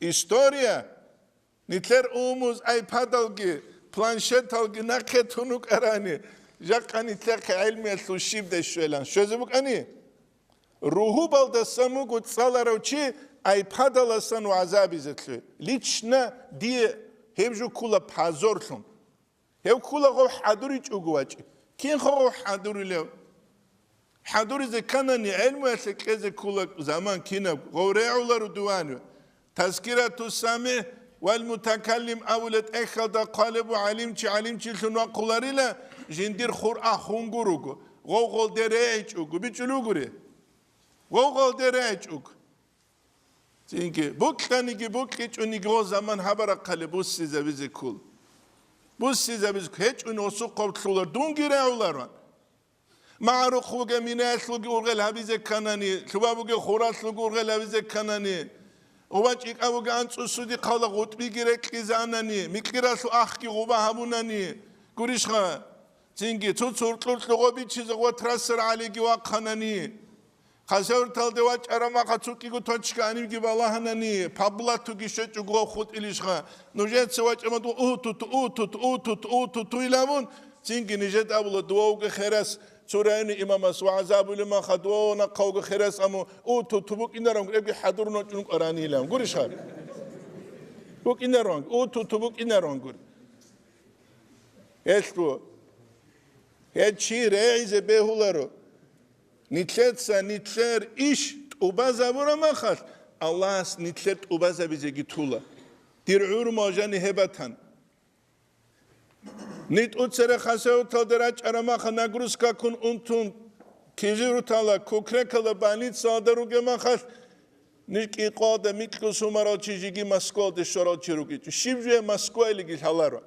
история, нилъер умуз айпадалги, планшеталги нахъе тун вукӀарани, жакъа нилъехъе гӀелмиялъул щибдай щвелан щвезе букӀани? Ругьубалдасан вуго цӀаларав чи айпадаласан вагӀзабизе лъугьи. Лично дие гьеб жо ккула позорлъун. Гьев ккула гъов хӀадуричӀого вачӀи. Кинха гъов хӀадурилев? ХӀадуризе кканани, гӀелмуялъе кьезе ккула заман кинаб, гъов регӀуларо дуван. Тазкиратус-самигӀ вал мутакаллим абула тӀехьалда хъвалеб буго, гӀалимчи гӀалимчилъун вахъуларила, жиндир хур ахун гуруго, гъов гъолде регӀичӀого, бичӀчӀулугури? Гъов гъолде регӀичӀого. Цинги, букьаниги букьичӀониги гъо заман гьабарахъали буссизабизе ккол. Буссизабизе ккол, гьечӀони осухъав лъула, дунги регӀуларван. МагӀарухъ вугев минаялъулги ургъел гьабизе кканани, лъуба бугев хуралъулги ургъел гьабизе кканани, гъуба чӀикӀа бугев анцӀусудихъала гъутӀбиги рекьизанани, микьиралъу ахги гъуба гьабунани, гурищха? Цинги, цо цуркьур-кьугъо бичизе гъуба трассар гӀалиги вахъанани, Хасавюрталде вачӀараб маха цукӀиго точка гьанибги балагьанани, паблатуги щвечӀого гъов хутӀилищха? Нужеца вачӀа мадугъ утуту, утуту, утуту, утуту илавун, цинги нижеда абула, дуавги херас, цо райони имамас вагӀза абулеб маха, дуав нахъавги херас аму, утуту букӀинаран, эбги хӀадурун вачӀун кӀаранилан. Гурищха? БукӀинаран, утуту букӀинаран гури. Гьелъго, гьел чи регӀизе бегьуларо. Нилъеца нилъер иш тӀубазабураб махалъ, Аллагьас нилъер тӀубазабизеги тула. Дир гӀурмал жани гьеб батан. НитӀу цере хасаваталде рачӀараб маха нагрузкаккун унтун, кизирутала, кукрекала больницалда ругеб махалъ, ниж кӀикъоялда микьго сумарал чи жиги Москвалде щварал чи ругичӀо. Щиб жуя Москваялиги лъаларо.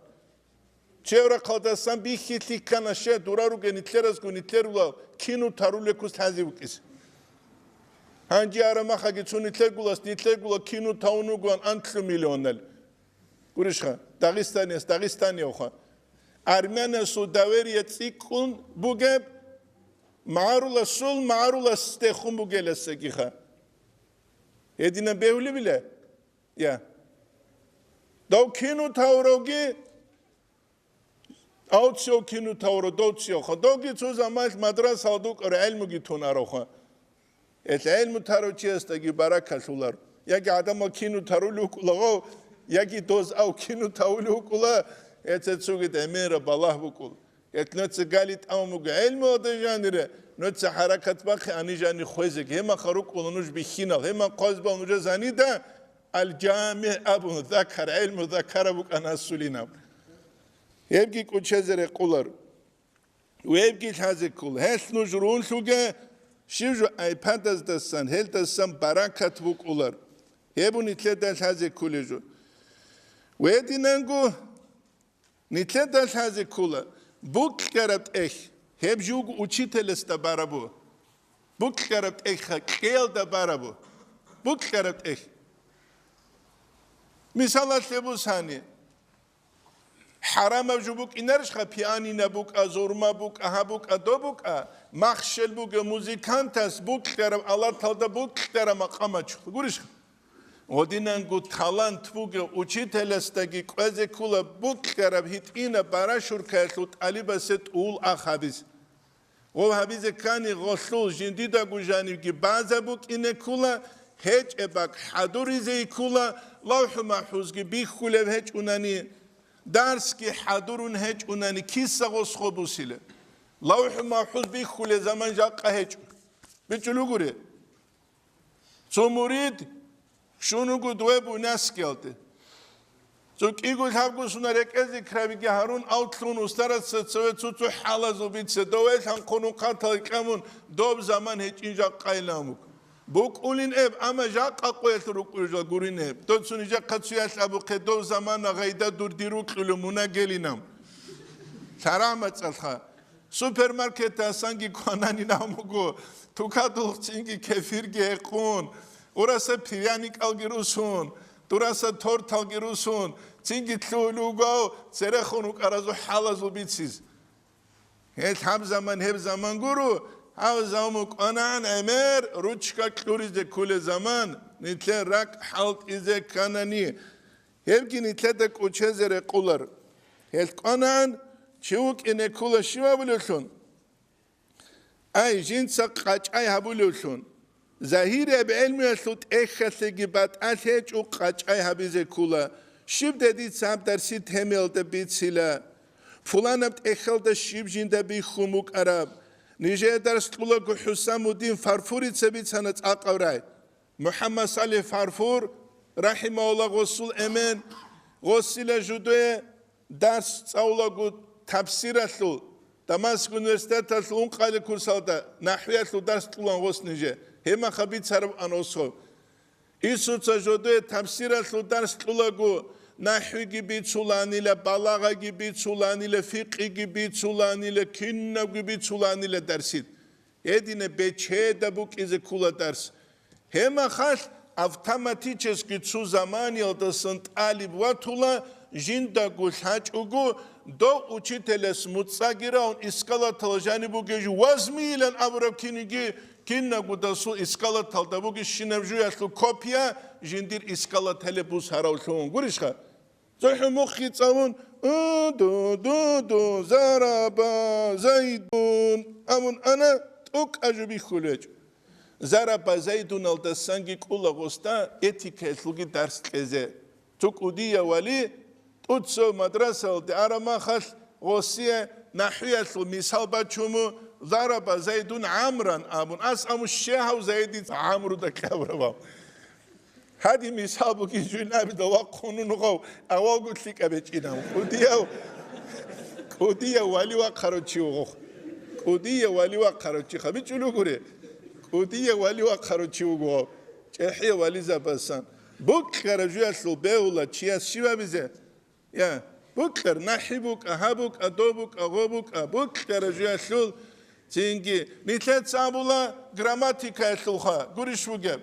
Чеврахъалдасан бихьи лъиккана, щай дура ругел нилъеразго нилъер рула кину тарулехъус лъазе вукӀис. Гьанже араб махаги цо нилъергулас нилъергула кину тавун вугоан анлъу миллионал. Гурищха, Дагъистанияс, Дагъистаниявха. Армянасул доверие цӀикӀкӀун бугеб, магӀаруласул магӀаруласдехун бугеласагиха. Гьединаб бегьулебила? Я. Дов кину тавровги, Авцио кину тавро, довциоха. Довги цо замалъ мадрасалда вукӀаро, гӀелмуги тун ароха. Гьелъ гӀелму таро чиясдаги баракалъулар. Яги гӀадамал кину тарули вукӀулаго, яги доз ав кину тавули вукӀула, гьеце цуги тӀемера балагь букӀул. Гьелъ нуца гали тӀамун буго гӀелмуялда жанире, нуца хӀаракат бахъи ани жани хвезеги. Гьемаха рукӀула нуж бихьинал, гьеман хъвазбал нужа занида, Ал-ЖамигӀ абун, закар, гӀелму закара букӀана асулинаб. Гьебги кӀучезе рекъулар. Вебги лъазе ккола. Гьелъ нуж рунлъуге, щив жо айпадаздасан, гьелдасан баракат букӀулар. Гьеб нилъеда лъазе кколеб жо. Гьединанго нилъеда лъазе ккола, букьараб тӀехь, гьеб живго учителасда барабу. Букьараб тӀехьха кьеялда барабу. Букьараб тӀехь. Мисалалъе бусани, хӀарамаб жо букӀинарищха, пианино букӀа, зурма букӀа, гьаб букӀа, доб букӀа, махщел бугеб музыкантас букьараб алаталда букьараб макъамачухъ гурищха? Гьодинанго талант бугев учителасдаги кӀвезе ккола букьараб гьитӀинаб барашуркаялъул тӀалибасе тӀул ахабиз. Гъов гьабизе ккани гъолъул жиндидаго жанивги база букӀине ккола, гьечӀеб бакӀ хӀадуризе ккола, ЛавхӀу-МахӀфузги бихьулеб гьечӀунани, дарсги хӀадурун гьечӀунани, киса гъос гъо бусила? ЛавхӀу-МахӀфуз бихьулеб заман жакъа гьечӀо. БичӀчӀулугури. Цо мурид щун вуго дуе буйнакскиялде. Цо кӀиго лъабго сунар рекӀелде крабиги гьарун, автлъун устараца цеве цо-цо хӀалазул бице, дове лъанхъун ухъатал кьамун, доб заман гьечӀин жакъайилан вуго. БукӀулин эб, амма жакъа къоялъ рукӀуй жал гурин эб. Доцун нижахъа цуялъ абухъе, доб замана гъайда дур дир рукьулев мунагелинам. ЛъарагьмацӀалха. Супермаркетасанги квананин амуго, тукадулх цинги кефирги гьекъун, ураса пряникалги русун, дураса торталги русун, цинги лъугьулев вуго церехун вукӀаразул хӀалазул бициз. Гьел гьаб заман, гьеб заман гуро, гьав заму кӀванагӀан гӀемер, ручка кьуризе кколе заман, нилъер ракӀ хӀалтӀизе кканани. Гьебги нилъеда кӀучезе рекъулар. Гьел кӀванагӀан чи вукӀине ккола щив абулевлъун? Ай, жинца къачӀай гьабулевлъун. Загьирияб гӀелмуялъул тӀехьалъеги батӀалъи гьечӀо къачӀай гьабизе ккола. Щиб де дица гьаб дарси темиялда бицила? Пуланаб тӀехьалда щиб жинда бихьун букӀараб? Нижее дарс кьулаго ХӀусамуддин Фарфурица бицана цӀакъав рай. МухӀаммад Салих Фарфур, рахӀимагьуллагь, гъосул эмен, гъосила жудое дарс цӀалулаго тафсиралъул, Дамаск университеталъул ункъали курсалда нахӀвиялъул дарс кьулан гъос ниже, гьебмаха бицараб ан осо. Исуца жодое тафсиралъул дарс кьулаго, нахӀвиги бицуланила, балагъаги бицуланила, фикъиги бицуланила, кинабги бицуланила дарсил. Гьедине бечеда букӀизе ккула дарс. Гьебмахалъ автоматически цо заманиялдасан тӀалиб ватула, жиндаго лъачӀого, дов учителас муцӀаги равун, искалатал жаниб бугей жо вазмийилан абураб киниги, кинабго дасул искалаталда бугищинаб жуялъул копия жиндир искалатале бус гьаравлъун. Гурищха? ЦохӀо мухъги цӀалун, «У, ду, ду, ду, зараба, Зайдун», абун ана, тӀокӀаб жо бихьулеб гьечӀо. Зараба Зайдуналдасанги кӀула гъосда этикаялъулги дарс кьезе. Цо кӀудияв вали тӀоцев мадрасалде араб махалъ гъосие нахӀвиялъул мисал бачун, «Зараба Зайдун ГӀамран», абун, ас абун, щай гьав Зайдица ГӀамруда кьабураб? Гьадин мисал бугин жуйнабида вахъун нугъав авалго лъикӀаб гьечӀинав. КӀудияв, КӀудияв вали вахъарав чи вуго. КӀудияв вали вахъарав чи, хабичӀулев гури. КӀудияв вали вахъарав чи вуго. ЧӀехӀияв вализабасан. Букьараб жуялъул бегьула чияс щиб абизе? Я, букьар, нахӀи букӀа, гьаб букӀа, доб букӀа, гъо букӀа, букьараб жуялъул цинги. Нилъеца абула грамматикаялъулха, гурищ бугеб?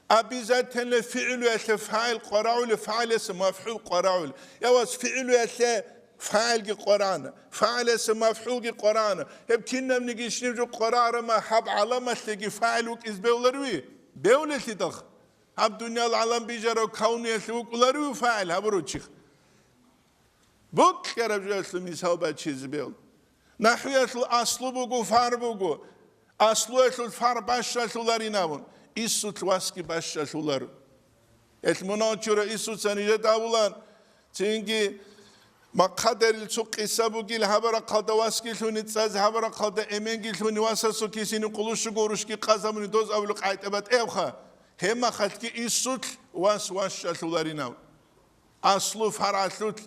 Обязательно фигӀлуялъе фагӀил къварагӀули, фагӀиласе мафгӀул къварагӀули. Я вас фигӀлуялъе фагӀилги къварагӀана, фагӀиласе мафгӀулги къварагӀана. Гьеб кинабниги ишниб жо къварагӀарама, гьаб гӀаламалъеги фагӀил вукӀиз бевларуи? Бевлелъидалха. Гьаб дуниял гӀалам бижарав кавниялъе вукӀуларуи фагӀил гьабурав чихъ? Букьараб жоялъул мисал бачизе бел. НахӀвиялъул аслу буго, фар буго. Аслуялъул фар бащалъуларин абун, иссулъ васги бащалъулар. Элъ мунагьал чура иссуца нижеда абулан, цинги махъадарил цо къиса бугил, гьабарахъалда васги лъуни цӀазе, гьабарахъалда эменги лъуни васасул кисини къулущуго урушги къазабуни доз абулу къайтӀа батӀевха. Гьебмахалъги иссулъ вас ващалъуларин абун. Аслу фаргӀалъулъ,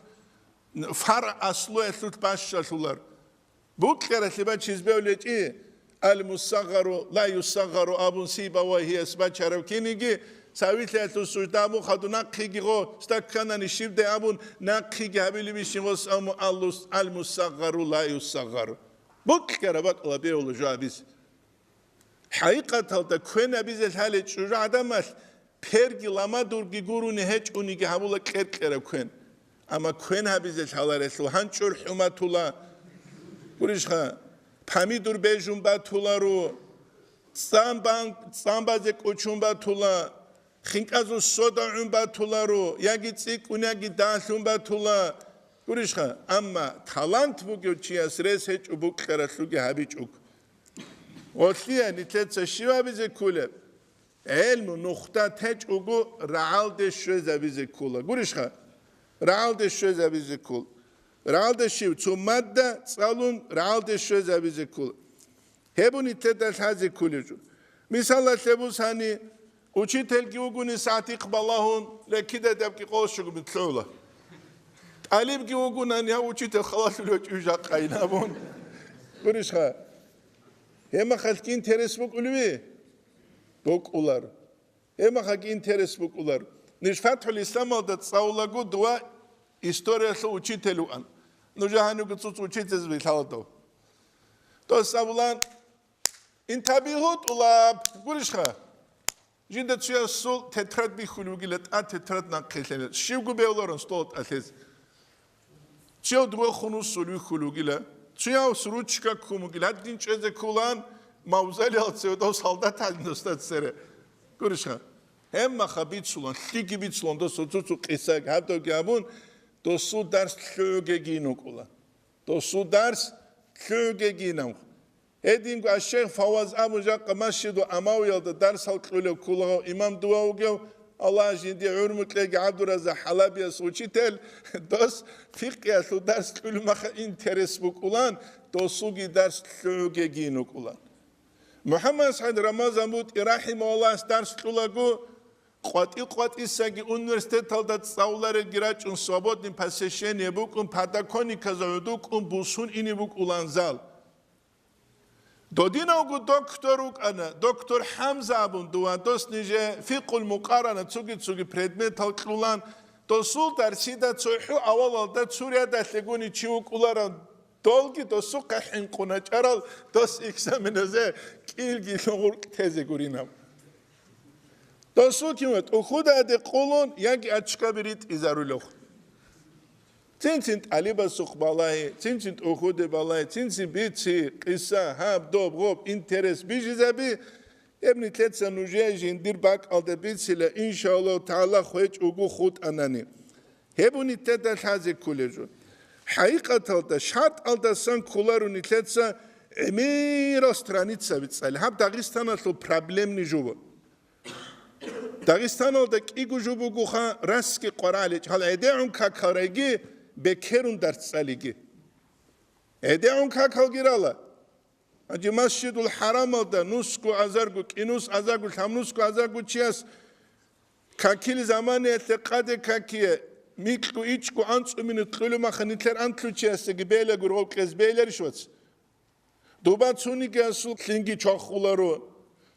фаргӀ аслуялъулъ бащалъулар. Букьаралъе бачиз бевлечӀи, ал-мусагъару ла юсагъару абун Сибавайгьияс бачарав киниги, цавилъаялъул сужда абун хадур нахъиги гъо стакканани щибдай абун, нахъиги гьабили бищин гъос аму аллус-, ал-мусагъару ла юсагъару. Букьараб бакӀала бевла жо абизе. ХӀакъикъаталда квен абизе лъалей чӀужугӀадамалъ перги ламадурги гуруни гьечӀониги гьабула кьеркьераб квен. Амма квен гьабизе лъаларелъул гьанчӀур хӀуматула. Гурищха, помидор бежун батуларо, цӀан бан-, цӀан базе кӀочон батула, хинкӀазул сода гӀун батуларо, яги цӀикӀкӀун, яги далъун батула. Гурищха, амма талант бугев чияс рес гьечӀо букьаралъуги гьабичӀого. Гъолъия нилъеца щив абизе кколеб? ГӀелму нухда течӀого рагӀалде щвезабизе ккола. Гурищха? РагӀалде щвезабизе ккола. РагӀалде щив? Цо мадда цӀалун рагӀалде щвезабизе ккола. Гьеб нилъеда лъазе кколеб жо. Мисалалъе бусани, учительги вугони сагӀатихъ балагьун, ле кида даб кӀикъоялда щуго битлъула. ТӀалибги вугонани, гьав учитель халалъулев чӀужахъайин абун. Гурищха? Гьебмахалъги интерес букӀулеви? БукӀулар. Гьебмахалъги интерес букӀулар. Ниж ФатхӀул Исламалда цӀалулаго дова историялъул учитель вуан. Нуж гьанивго цо-цо учительзаби лъаладав. Дос абулан, интабигьу, тӀулаб, гурищха? Жинда цоясул тетрад бихьулев вугила, тӀад тетрад нахъе лъела. Щивго бевларун стол тӀалъез. Цев дугахун усул вихьул вугила, цуявс ручка ккун вугила, гьадин чӀезе ккулан, мавзолиял цеведав солдат гьадин досда цере. Гурищха? Гьебмаха бицулан, лъиги бицулан, дос цо-цо къисаг гьабдавги абун, досул дарс лъугӀугегин вукӀула. Досул дарс лъугӀугегинав. Гьединго аш-шейх Фаваз абун жакъа Масжиду Амавиялда дарсал кьулев ккулагъав имам дова вугев, Аллагь жинди гӀумру кьеги, ГӀабдураза ХӀалабияс учитель, дос фикъгьиялъул дарс кьулмаха интерес букӀулан, досулги дарс лъугӀугегин вукӀулан. МухӀаммад СагӀид Рамазан БутӀи рахӀимагьуллагьас дарс кьулаго, къватӀи-къватӀисаги университеталда цӀалуларелги рачӀун, свободный посещение букӀун, подоконниказда гӀодов кӀун бусун ине букӀулан зал. Додинавго доктор вукӀана, доктор ХӀамза абун, дова дос ниже фикъул мукъарана цуги-цуги предметал кьулан, досул дарсида цохӀо авалалда цо рядалъе гуни чи вукӀуларан, долги досухъа хӀинкъуначӀарал дос экзаменазе кӀилги лъугӀуркь тезе гуринаб. Досул кин ва тӀухьуда къулун яги ачкаби ритӀизарулев. Цин-цин тӀалибасухъ балагьи, цин-цин тӀухьуде балагьи, цин-цин бици, къиса, гьаб, доб, гъоб, интерес бижизаби, гьеб нилъеца нужее жиндир бакӀалда бицила, иншааллагьу тагӀала, хвечӀого хутӀанани. Гьеб нилъеда лъазе кколеб жо. ХӀакъикъаталда, шартӀалдасан кколаро нилъеца гӀемерал страницаби цӀали. Гьаб Дагъистаналъул проблемный жо. Дагъистаналда кӀиго жо бугоха расги къвараличӀ. Гьал гӀедегӀун какал райги, бекерун дарс цӀалиги. ГӀедегӀун какалги рала. Гьанже Масжидул ХӀарамалда нусго азарго, кӀинус азарго, лъабнусго азарго чияс какил заманаялъе къаде какие, микьу ичӀго анцӀу минут кьулеб маха нилъер анлъучиясдаги бейлагури гъов кьез бейиларищ, вац? Доба цонигиясул лъинги чвахуларо,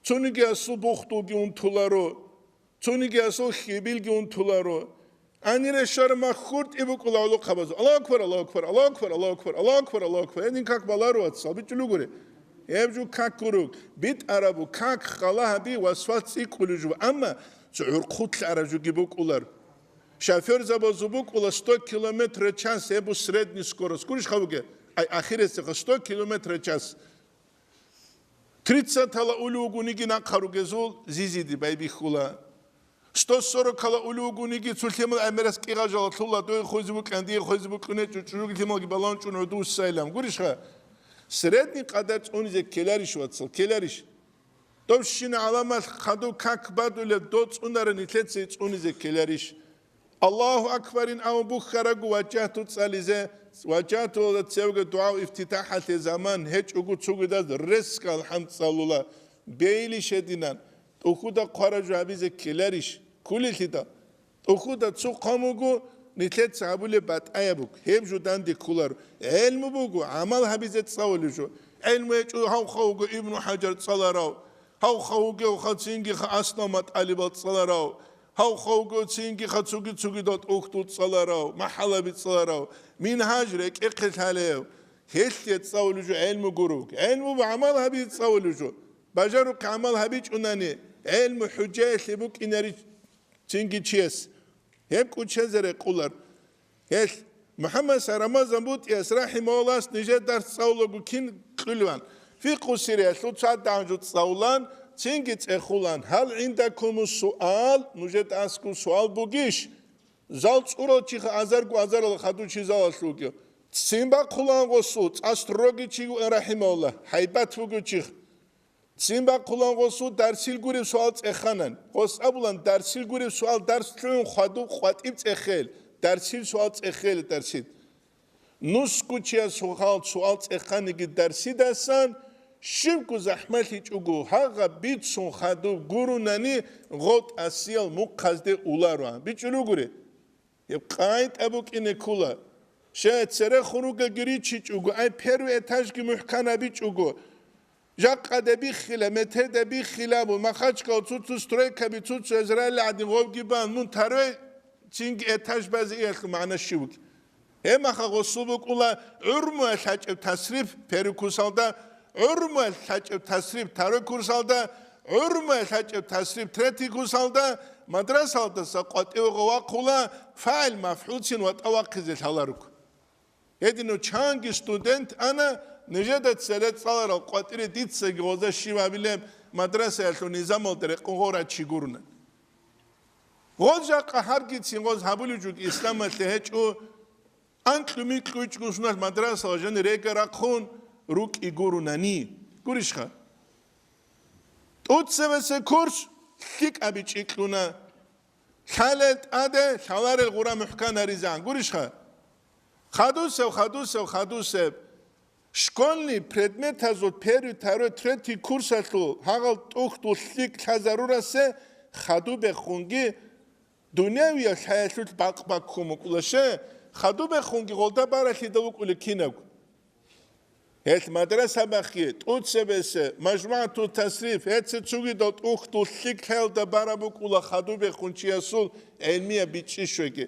цонигиясул бухдулги унтуларо, цонигиясул хьибилги унтуларо. Гьанире щвараб мах хуртӀи букӀула гӀолохъабазул: «Аллагьу акбар, Аллагьу акбар, Аллагьу акбар, Аллагьу акбар, Аллагьу акбар, Аллагьу акбар». Гьедин как баларо, вацал, бичӀчӀулугури. Гьеб жо как гуруг, битӀарабу как хала гьаби, васвас цӀикӀкӀулев жо, амма цо гӀурхъулъ араб жоги букӀулар. Шофёрзабазул букӀула сто километр в час, гьеб бу средний скорость. Гурищха бугеб? Ай, ахиресеха, сто километр в час. Тридцатала улев вугониги нахъа ругезул зизиди байбихьула. Сто сорокала улев вугониги цо лъимал гӀемерас кӀигъажалалъула, дой хойзе букьан, дие хойзе букьуне чӀучӀуги лъималги балагьун чӀун гӀодуссайилан. Гурищха? Средний къадар цӀунизе ккеларищ, вацал, ккеларищ? Дов щина гӀаламалъ хадув как бадулеб дов цӀунарани лъеце цӀунизе ккеларищ? Аллагьу акбарин абун бухьарагу ваджагьту цӀализе, ваджагьтуялда цевго дугӀав ифтитахӀалъе заман гьечӀого цогидаз ресго алхӀамд цӀалула, бейилищ гьединан, тӀухьуда хъвараб жо гьабизе ккеларищ? Кколелъидал. ТӀухьуда цо хъван буго, нилъеца гьабулеб батӀаяб буго, гьеб жо данде кколаро. ГӀелму буго, гӀамал гьабизе цӀалулев жо. ГӀелму гьечӀо, гьавха вуго Ибну ХӀажар цӀаларав, гьавха вугевха цинги ха Аслан МатӀалибал цӀаларав, гьавха вуго цинги ха цуги-цугидал тӀухьдул цӀаларав, МахӀалаби цӀаларав, Мингьаж рекӀехъе лъалев. Гьелъие цӀалулев жо гӀелму гуруг. ГӀелму буго гӀамал гьабизе цӀалулев жо. Бажарухъе гӀамал гьабичӀунани, гӀелму хӀужаялъе букӀинари цинги чияс. Гьеб кӀучезе рекъолар. Гьелъ МухӀаммад Рамазан БутӀияс рахӀимагьуллагьас нижер дарс цӀалулаго кин кьулеван? Фикъу сириялъул цадахӀ жо цӀалулан, цинги цӀехулан: «Гьал гӀиндакуму суал», нужеда аскӀов суал бугищ? Зал цӀурал чиха азарго азарал хадув чи залалъулги. Ццин бахъулан гъосул, цӀа строгий чи вугӀан рахӀимагьуллагь, гьайбат бугев чих. Ццин бахъулан гъосул дарсил гуреб суал цӀеханан. Гъос абулан: «Дарсил гуреб суал дарс лъугӀун хадуб къватӀиб цӀехел, дарсил суал цӀехел, дарсил». Нусгучияс гьал суал цӀеханиги дарсидасан, щибго захӀмалъичӀого, гьагъаб бицун хадуб гурунани, гъов тӀасиял мухъазде улароан. БичӀчӀулугури. Гьеб къайда букӀине ккола. Щай, церехун ругелги ричичӀого, ай, первый этажги мухӀкан гьабичӀого, жакъа дебиххила, метер дебиххила абун, Махачкала цо-цо стройкаби, цо-цо Израиль гӀадин гъовги бан, мун тарой цинги этаж базе иялъул магӀна щиб бугеб? Гьеб маха гъосул букӀула гӀурмуялъ гьачӀеб тасриф первый курсалда, гӀурмуялъ гьачӀеб тасриф второй курсалда, гӀурмуялъ гьачӀеб тасриф третий курсалда, мадрасалдаса къватӀиве гъов вахъула фагӀил-мафгӀулцин ватӀа вахъизе лъаларухъ. Гьединав чанги студент ана, нижеда цере цӀаларал къватӀире дицаги гъоза щиб гьабилеб мадрасаялъул низамалда рекъон гъорачи гуруна. Гъоз жакъа гьабгицин гъоз гьабулев жуги исламалъе гьечӀо, анкьу-микьу ичӀго суналъ мадрасала жани рега рахъун рукӀи гурунани. Гурищха? ТӀоцебесеб курс лъикӀаби чӀикьуна. Лъалел тӀаде лъаларел гъура мухӀкан гьаризегӀан. Гурищха? Хадусев, хадусев, хадусев. Школьный предметазул первый, второй, третий курсалъул гьагъал тӀухьдул лъикӀ лъазарурасе хадубехунги дунявияб лъаялъулъ бакъ баккун букӀула. Щай, хадубехунги гъолда баралъида вукӀулел кинабго. Гьелъ мадрасабахъги, тӀоцебесеб, мажмугӀатул тасриф, гьеце цогидал тӀухьдул лъикӀ лъаялда бараб букӀула хадубехун чиясул гӀелмияб бичӀчӀи щвеги.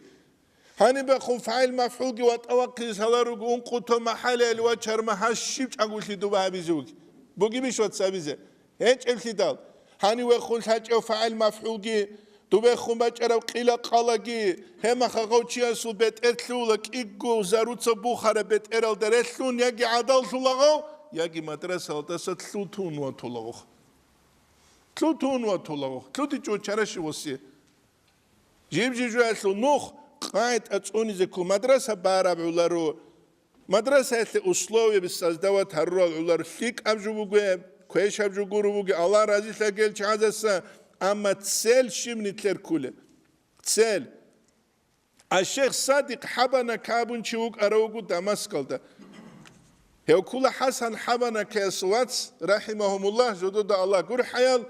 Гьанибехун фагӀил-мафгӀулги ватӀа вахъизе лъаларуго, ункъо томахӀалияли ва чарма гьащиб чӀаголъи дуба гьабизе вуги. Бугебищ вацабизе? ГьечӀеблъидал. Гьанивехун лъачӀев фагӀил-мафгӀулги, дубехун бачӀараб къила-къалаги, гьеб маха гъов чиясул бетӀер лъугьула кӀиго заруца бухараб бетӀералда релълъун яги гӀадаллъулагъав, яги мадрасалдаса лъутун ватулагъух. Лъутун ватулагъух. ЛъутичӀо чара щив васие. Жиб-жижуялъул нух къайда цӀунизе ккун мадраса бараб гӀоларо. Мадрасаялъе условияби создавать гьарурал гӀоларо, лъикӀаб жо бугеб, квешаб жо гуро бугеб, Аллагь разилъагел чагӀазаса, амма цель щиб нилъер кколеб? Цель. А шейх Садикъ ХӀабанака абун чи вукӀарав вуго Дамаскалда. Гьев ккола ХӀасан ХӀабанакаяс вац, рахӀимагьумуллагь, жодода Аллагь гурхӀаял,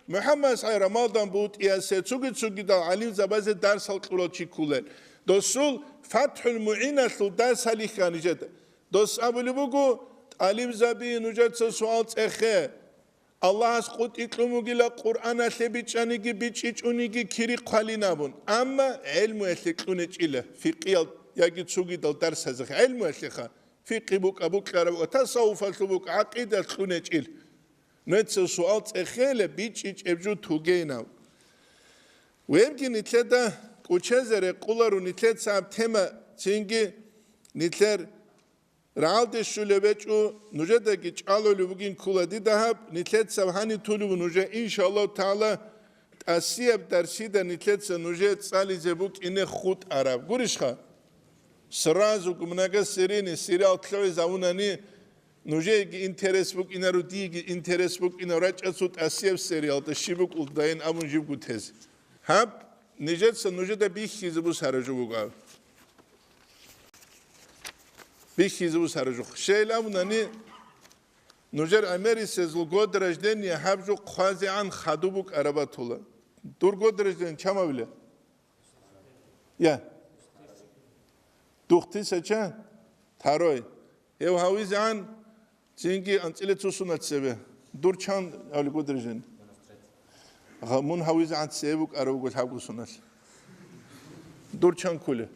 МухӀаммад СагӀид Рамадан БутӀиясе, цоги-цогидал гӀалимзабазе дарсал кьурал чи кколел. Досул ФатхӀул МугӀиналъул дарс гьалихьа нижеда. Дос абулеб буго, тӀалибзаби, нужеца суал цӀехе. Аллагьас къотӀи кьун бугила Къуръаналъе бичӀчӀаниги бичӀчӀичӀониги кири хъвалин абун. Амма гӀелмуялъе кьунечӀила, фикъиял яги цогидал дарсазеха гӀелмуялъеха, фикъи букӀа, букӀараб, тасаввуфалъул букӀа, гӀакъида кьунечӀил. Нуеца суал цӀехейила, бичӀчӀичӀеб жо тугейинав. Вебги нилъеда кӀучезе рекъоларо нилъеца гьаб тема, цинги нилъер рагӀалде щулеб гьечӀо, нужедаги чӀалулеб бугин ккола дида гьаб, нилъеца гьаниб тулеб нужее, иншаллагьу тагӀала, тӀасияб дарсида нилъеца нужее цӀализе букӀине хутӀараб. Гурищха? Сразу многосерийный сериал лъугӀизавунани, нужееги интерес букӀинаро, диеги интерес букӀинаро, рачӀа цо тӀасияб сериалда щиб букӀулдайин абун жибго тезе. Гьаб, нижеца нужеда бихьизе бусара жо буго гьаб. Бихьизе бусара жо. Щайилан абунани, нужер гӀемерисезул год рождения гьаб жо хъвазегӀан хадуб букӀараб батула. Дур год рождения чамабила? Я. Двух тысяча второй. Гьев гьавизегӀан цинги анцӀила цо сунат цебе. Дур чан гьавли год рождения? Гъа, мун гьавизегӀан цебе букӀарав вуго лъабго суналъ. Дур чан кколеб?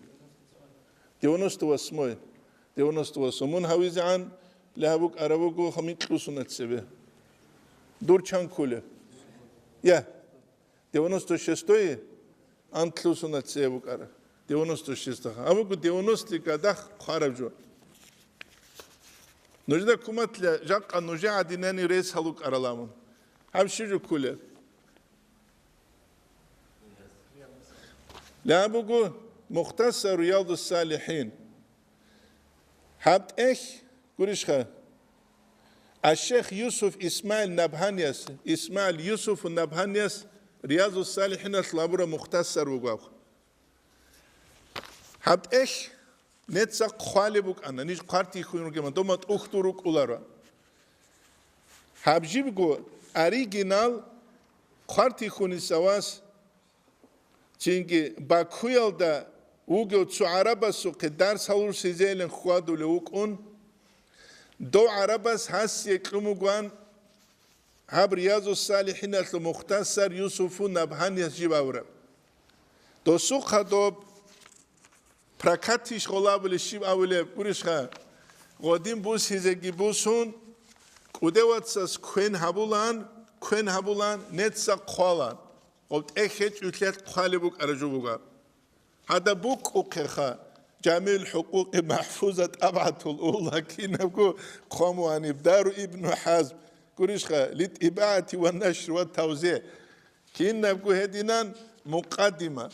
Девяносто восьмой. Девяносто восьмой. Мун гьавизегӀан лъаб букӀарав вуго гьамикьу суналъ цебе. Дур чан кколеб? Я. Девяносто шестой анлъу суналъ цебе букӀараб. Девяносто шестого. Абуго девяностый годах хъвараб жо. Нужеда куматлъа жакъа нужее гӀадинани рес гьалукӀарал абун. Гьаб щиб жо кколеб? Лъаб буго Мухтасар Риядус-Салихин. Гьаб тӀехь, гурищха, Аш-Шейх Юсуф Исмаил Набгьанияс, Исмаил Юсуф Набгьанияс Риязус-Салихиналъ лъабураб Мухтасар буго аб. Гьаб тӀехь неца хъвалеб букӀана, ниж хъвартихьун ругема, дома тӀухьдул рукӀуларо. Гьаб жибго оригинал хъвартихьуниса вас Цинги Бакуялда вугев цо гӀарабасухъе дарс гьавурсизейилан хьвадулев вукӀун, дов гӀарабас гьасие кьун бугоан гьаб Риязу-ссалихӀиналъул Мухтасар Юсуфу Набгьанияс жиб авураб. Досухъа доб прокатищ гъолабулеб щиб авулеб гурищха, гъодин бусизеги бусун, кӀудев вацас квен гьабулан, квен гьабулан, неца хъвалан. Гъоб тӀехь гьечӀолъиялъ хъвалеб букӀараб жо буго. Гьадаб букӀухъеха, Жамил ХӀукъукъи МахӀфуза ТӀабгӀатул Ула кинабго хъван ваниб, Дару Ибну ХӀазм, гурищха, ЛитӀибагӀати ва нашр ва тавзигӀ. Кинабго гьединан мукъаддима.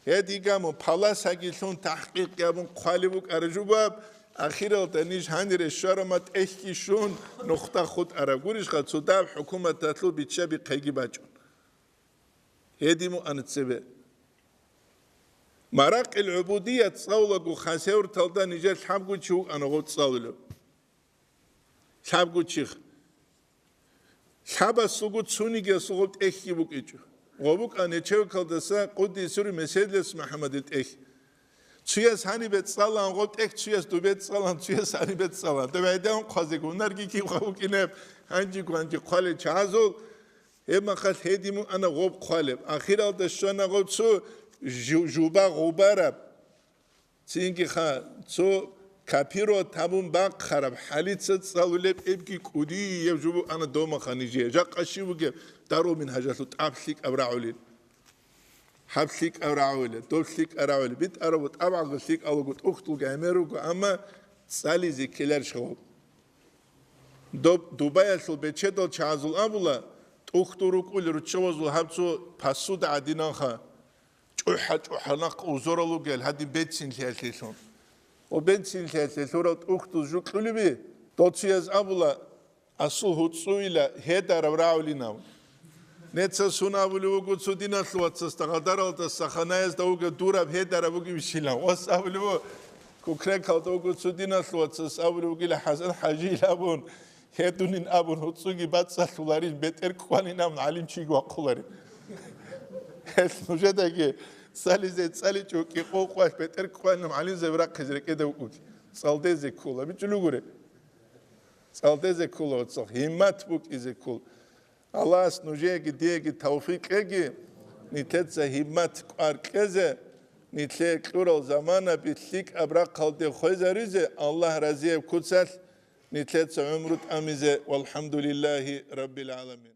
Гьедигамун паласаги лъун тахӀкъикъ гьабун хъвалеб букӀараб жо буго, ахиралда ниж гьанире щварама тӀехьги щун нухда хутӀараб гурищха, цо дагьаб хӀукуматалъул биччаби хъеги бачӀун. Гьедин мукъана цебе. Маракъил гӀубудият цӀалулаго Хасавюрталда нижер лъабго чи вукӀана гъоб цӀалулев. Лъабго чиха. Лъабасулго цунигиясул гъоб тӀехьги букӀичӀо. Гъоб букӀана Нечевкалдаса Къуддиса сирругьу Меседлъес МухӀаммадил тӀехь. Цуяс гьанибе цӀалан гъоб тӀехь, цуяс дубе цӀалан, цуяс гьанибе цӀалан. Доб гӀайдагьун хъвазе гунарги киб гъаб букӀинеб, гьанжи-гьанжи хъвалел чагӀазул, гьеб махалъ гьедин мукӀана гъоб хъвалеб. Ахиралда щвана гъоб цо жу-, жуба гъубараб. Цинги ха, цо копировать гьабун бахъараб хӀалица цӀалулеб эбги кӀудияб жо букӀана домаха нижее. Жакъа щиб бугеб, Дару Мингьажалъул тӀаб лъикӀаб рагӀулел. Гьаб лъикӀаб рагӀулел, доб лъикӀаб рагӀулел. БитӀараб тӀабгӀалда лъикӀал руго, тӀухьдулги гӀемер руго, амма цӀализе ккеларищ гъоб? Доб Дубаялъул бечедал чагӀазул абула, тӀухьдул рукӀулел руччабазул гьаб цо посуда гӀадинанха. ЧӀухӀа-чӀухӀа нахъ узорал ругел гьадин бецинлъиялъелъун. Ва бецинлъиялъе лъурал тӀухьдул жо кьулеби, доцияз абула, асул гьуцӀуйила гьедараб рагӀулинав. Неца сун абулев вуго цо диналъул вацасда, Гъадаралдаса ханаязда вуго дураб гьедараб бугебщинав. Вас абулев вуго, Кукрекалда вуго цо диналъул вацас абулев вугила ХӀасан-хӀажил абун, гьедунин абун гьуцӀуги бацӀцӀалъуларин, бетӀер ккванин абун гӀалимчиги вахъуларин. Гьелъ нужедаги цӀализе цӀаличӀо, кӀикъоялъ бетӀер кколеб гӀалимзаби рахъизе рекӀеде вукӀуги. ЦӀалдезе ккола, бичӀчӀулеб гури. ЦӀалдезе ккола, оцох гьиммат букӀизе ккола. Аллагьас нужееги диеги тавфикъ кьеги, нилъеца гьиммат кӀвар кьезе, нилъее кьурал заманаби лъикӀаб рахъалде хвезаризе, Аллагь разияб куцалъ нилъеца гӀумру тӀамизе. Валхамдулиллагьи раббил гӀаламин.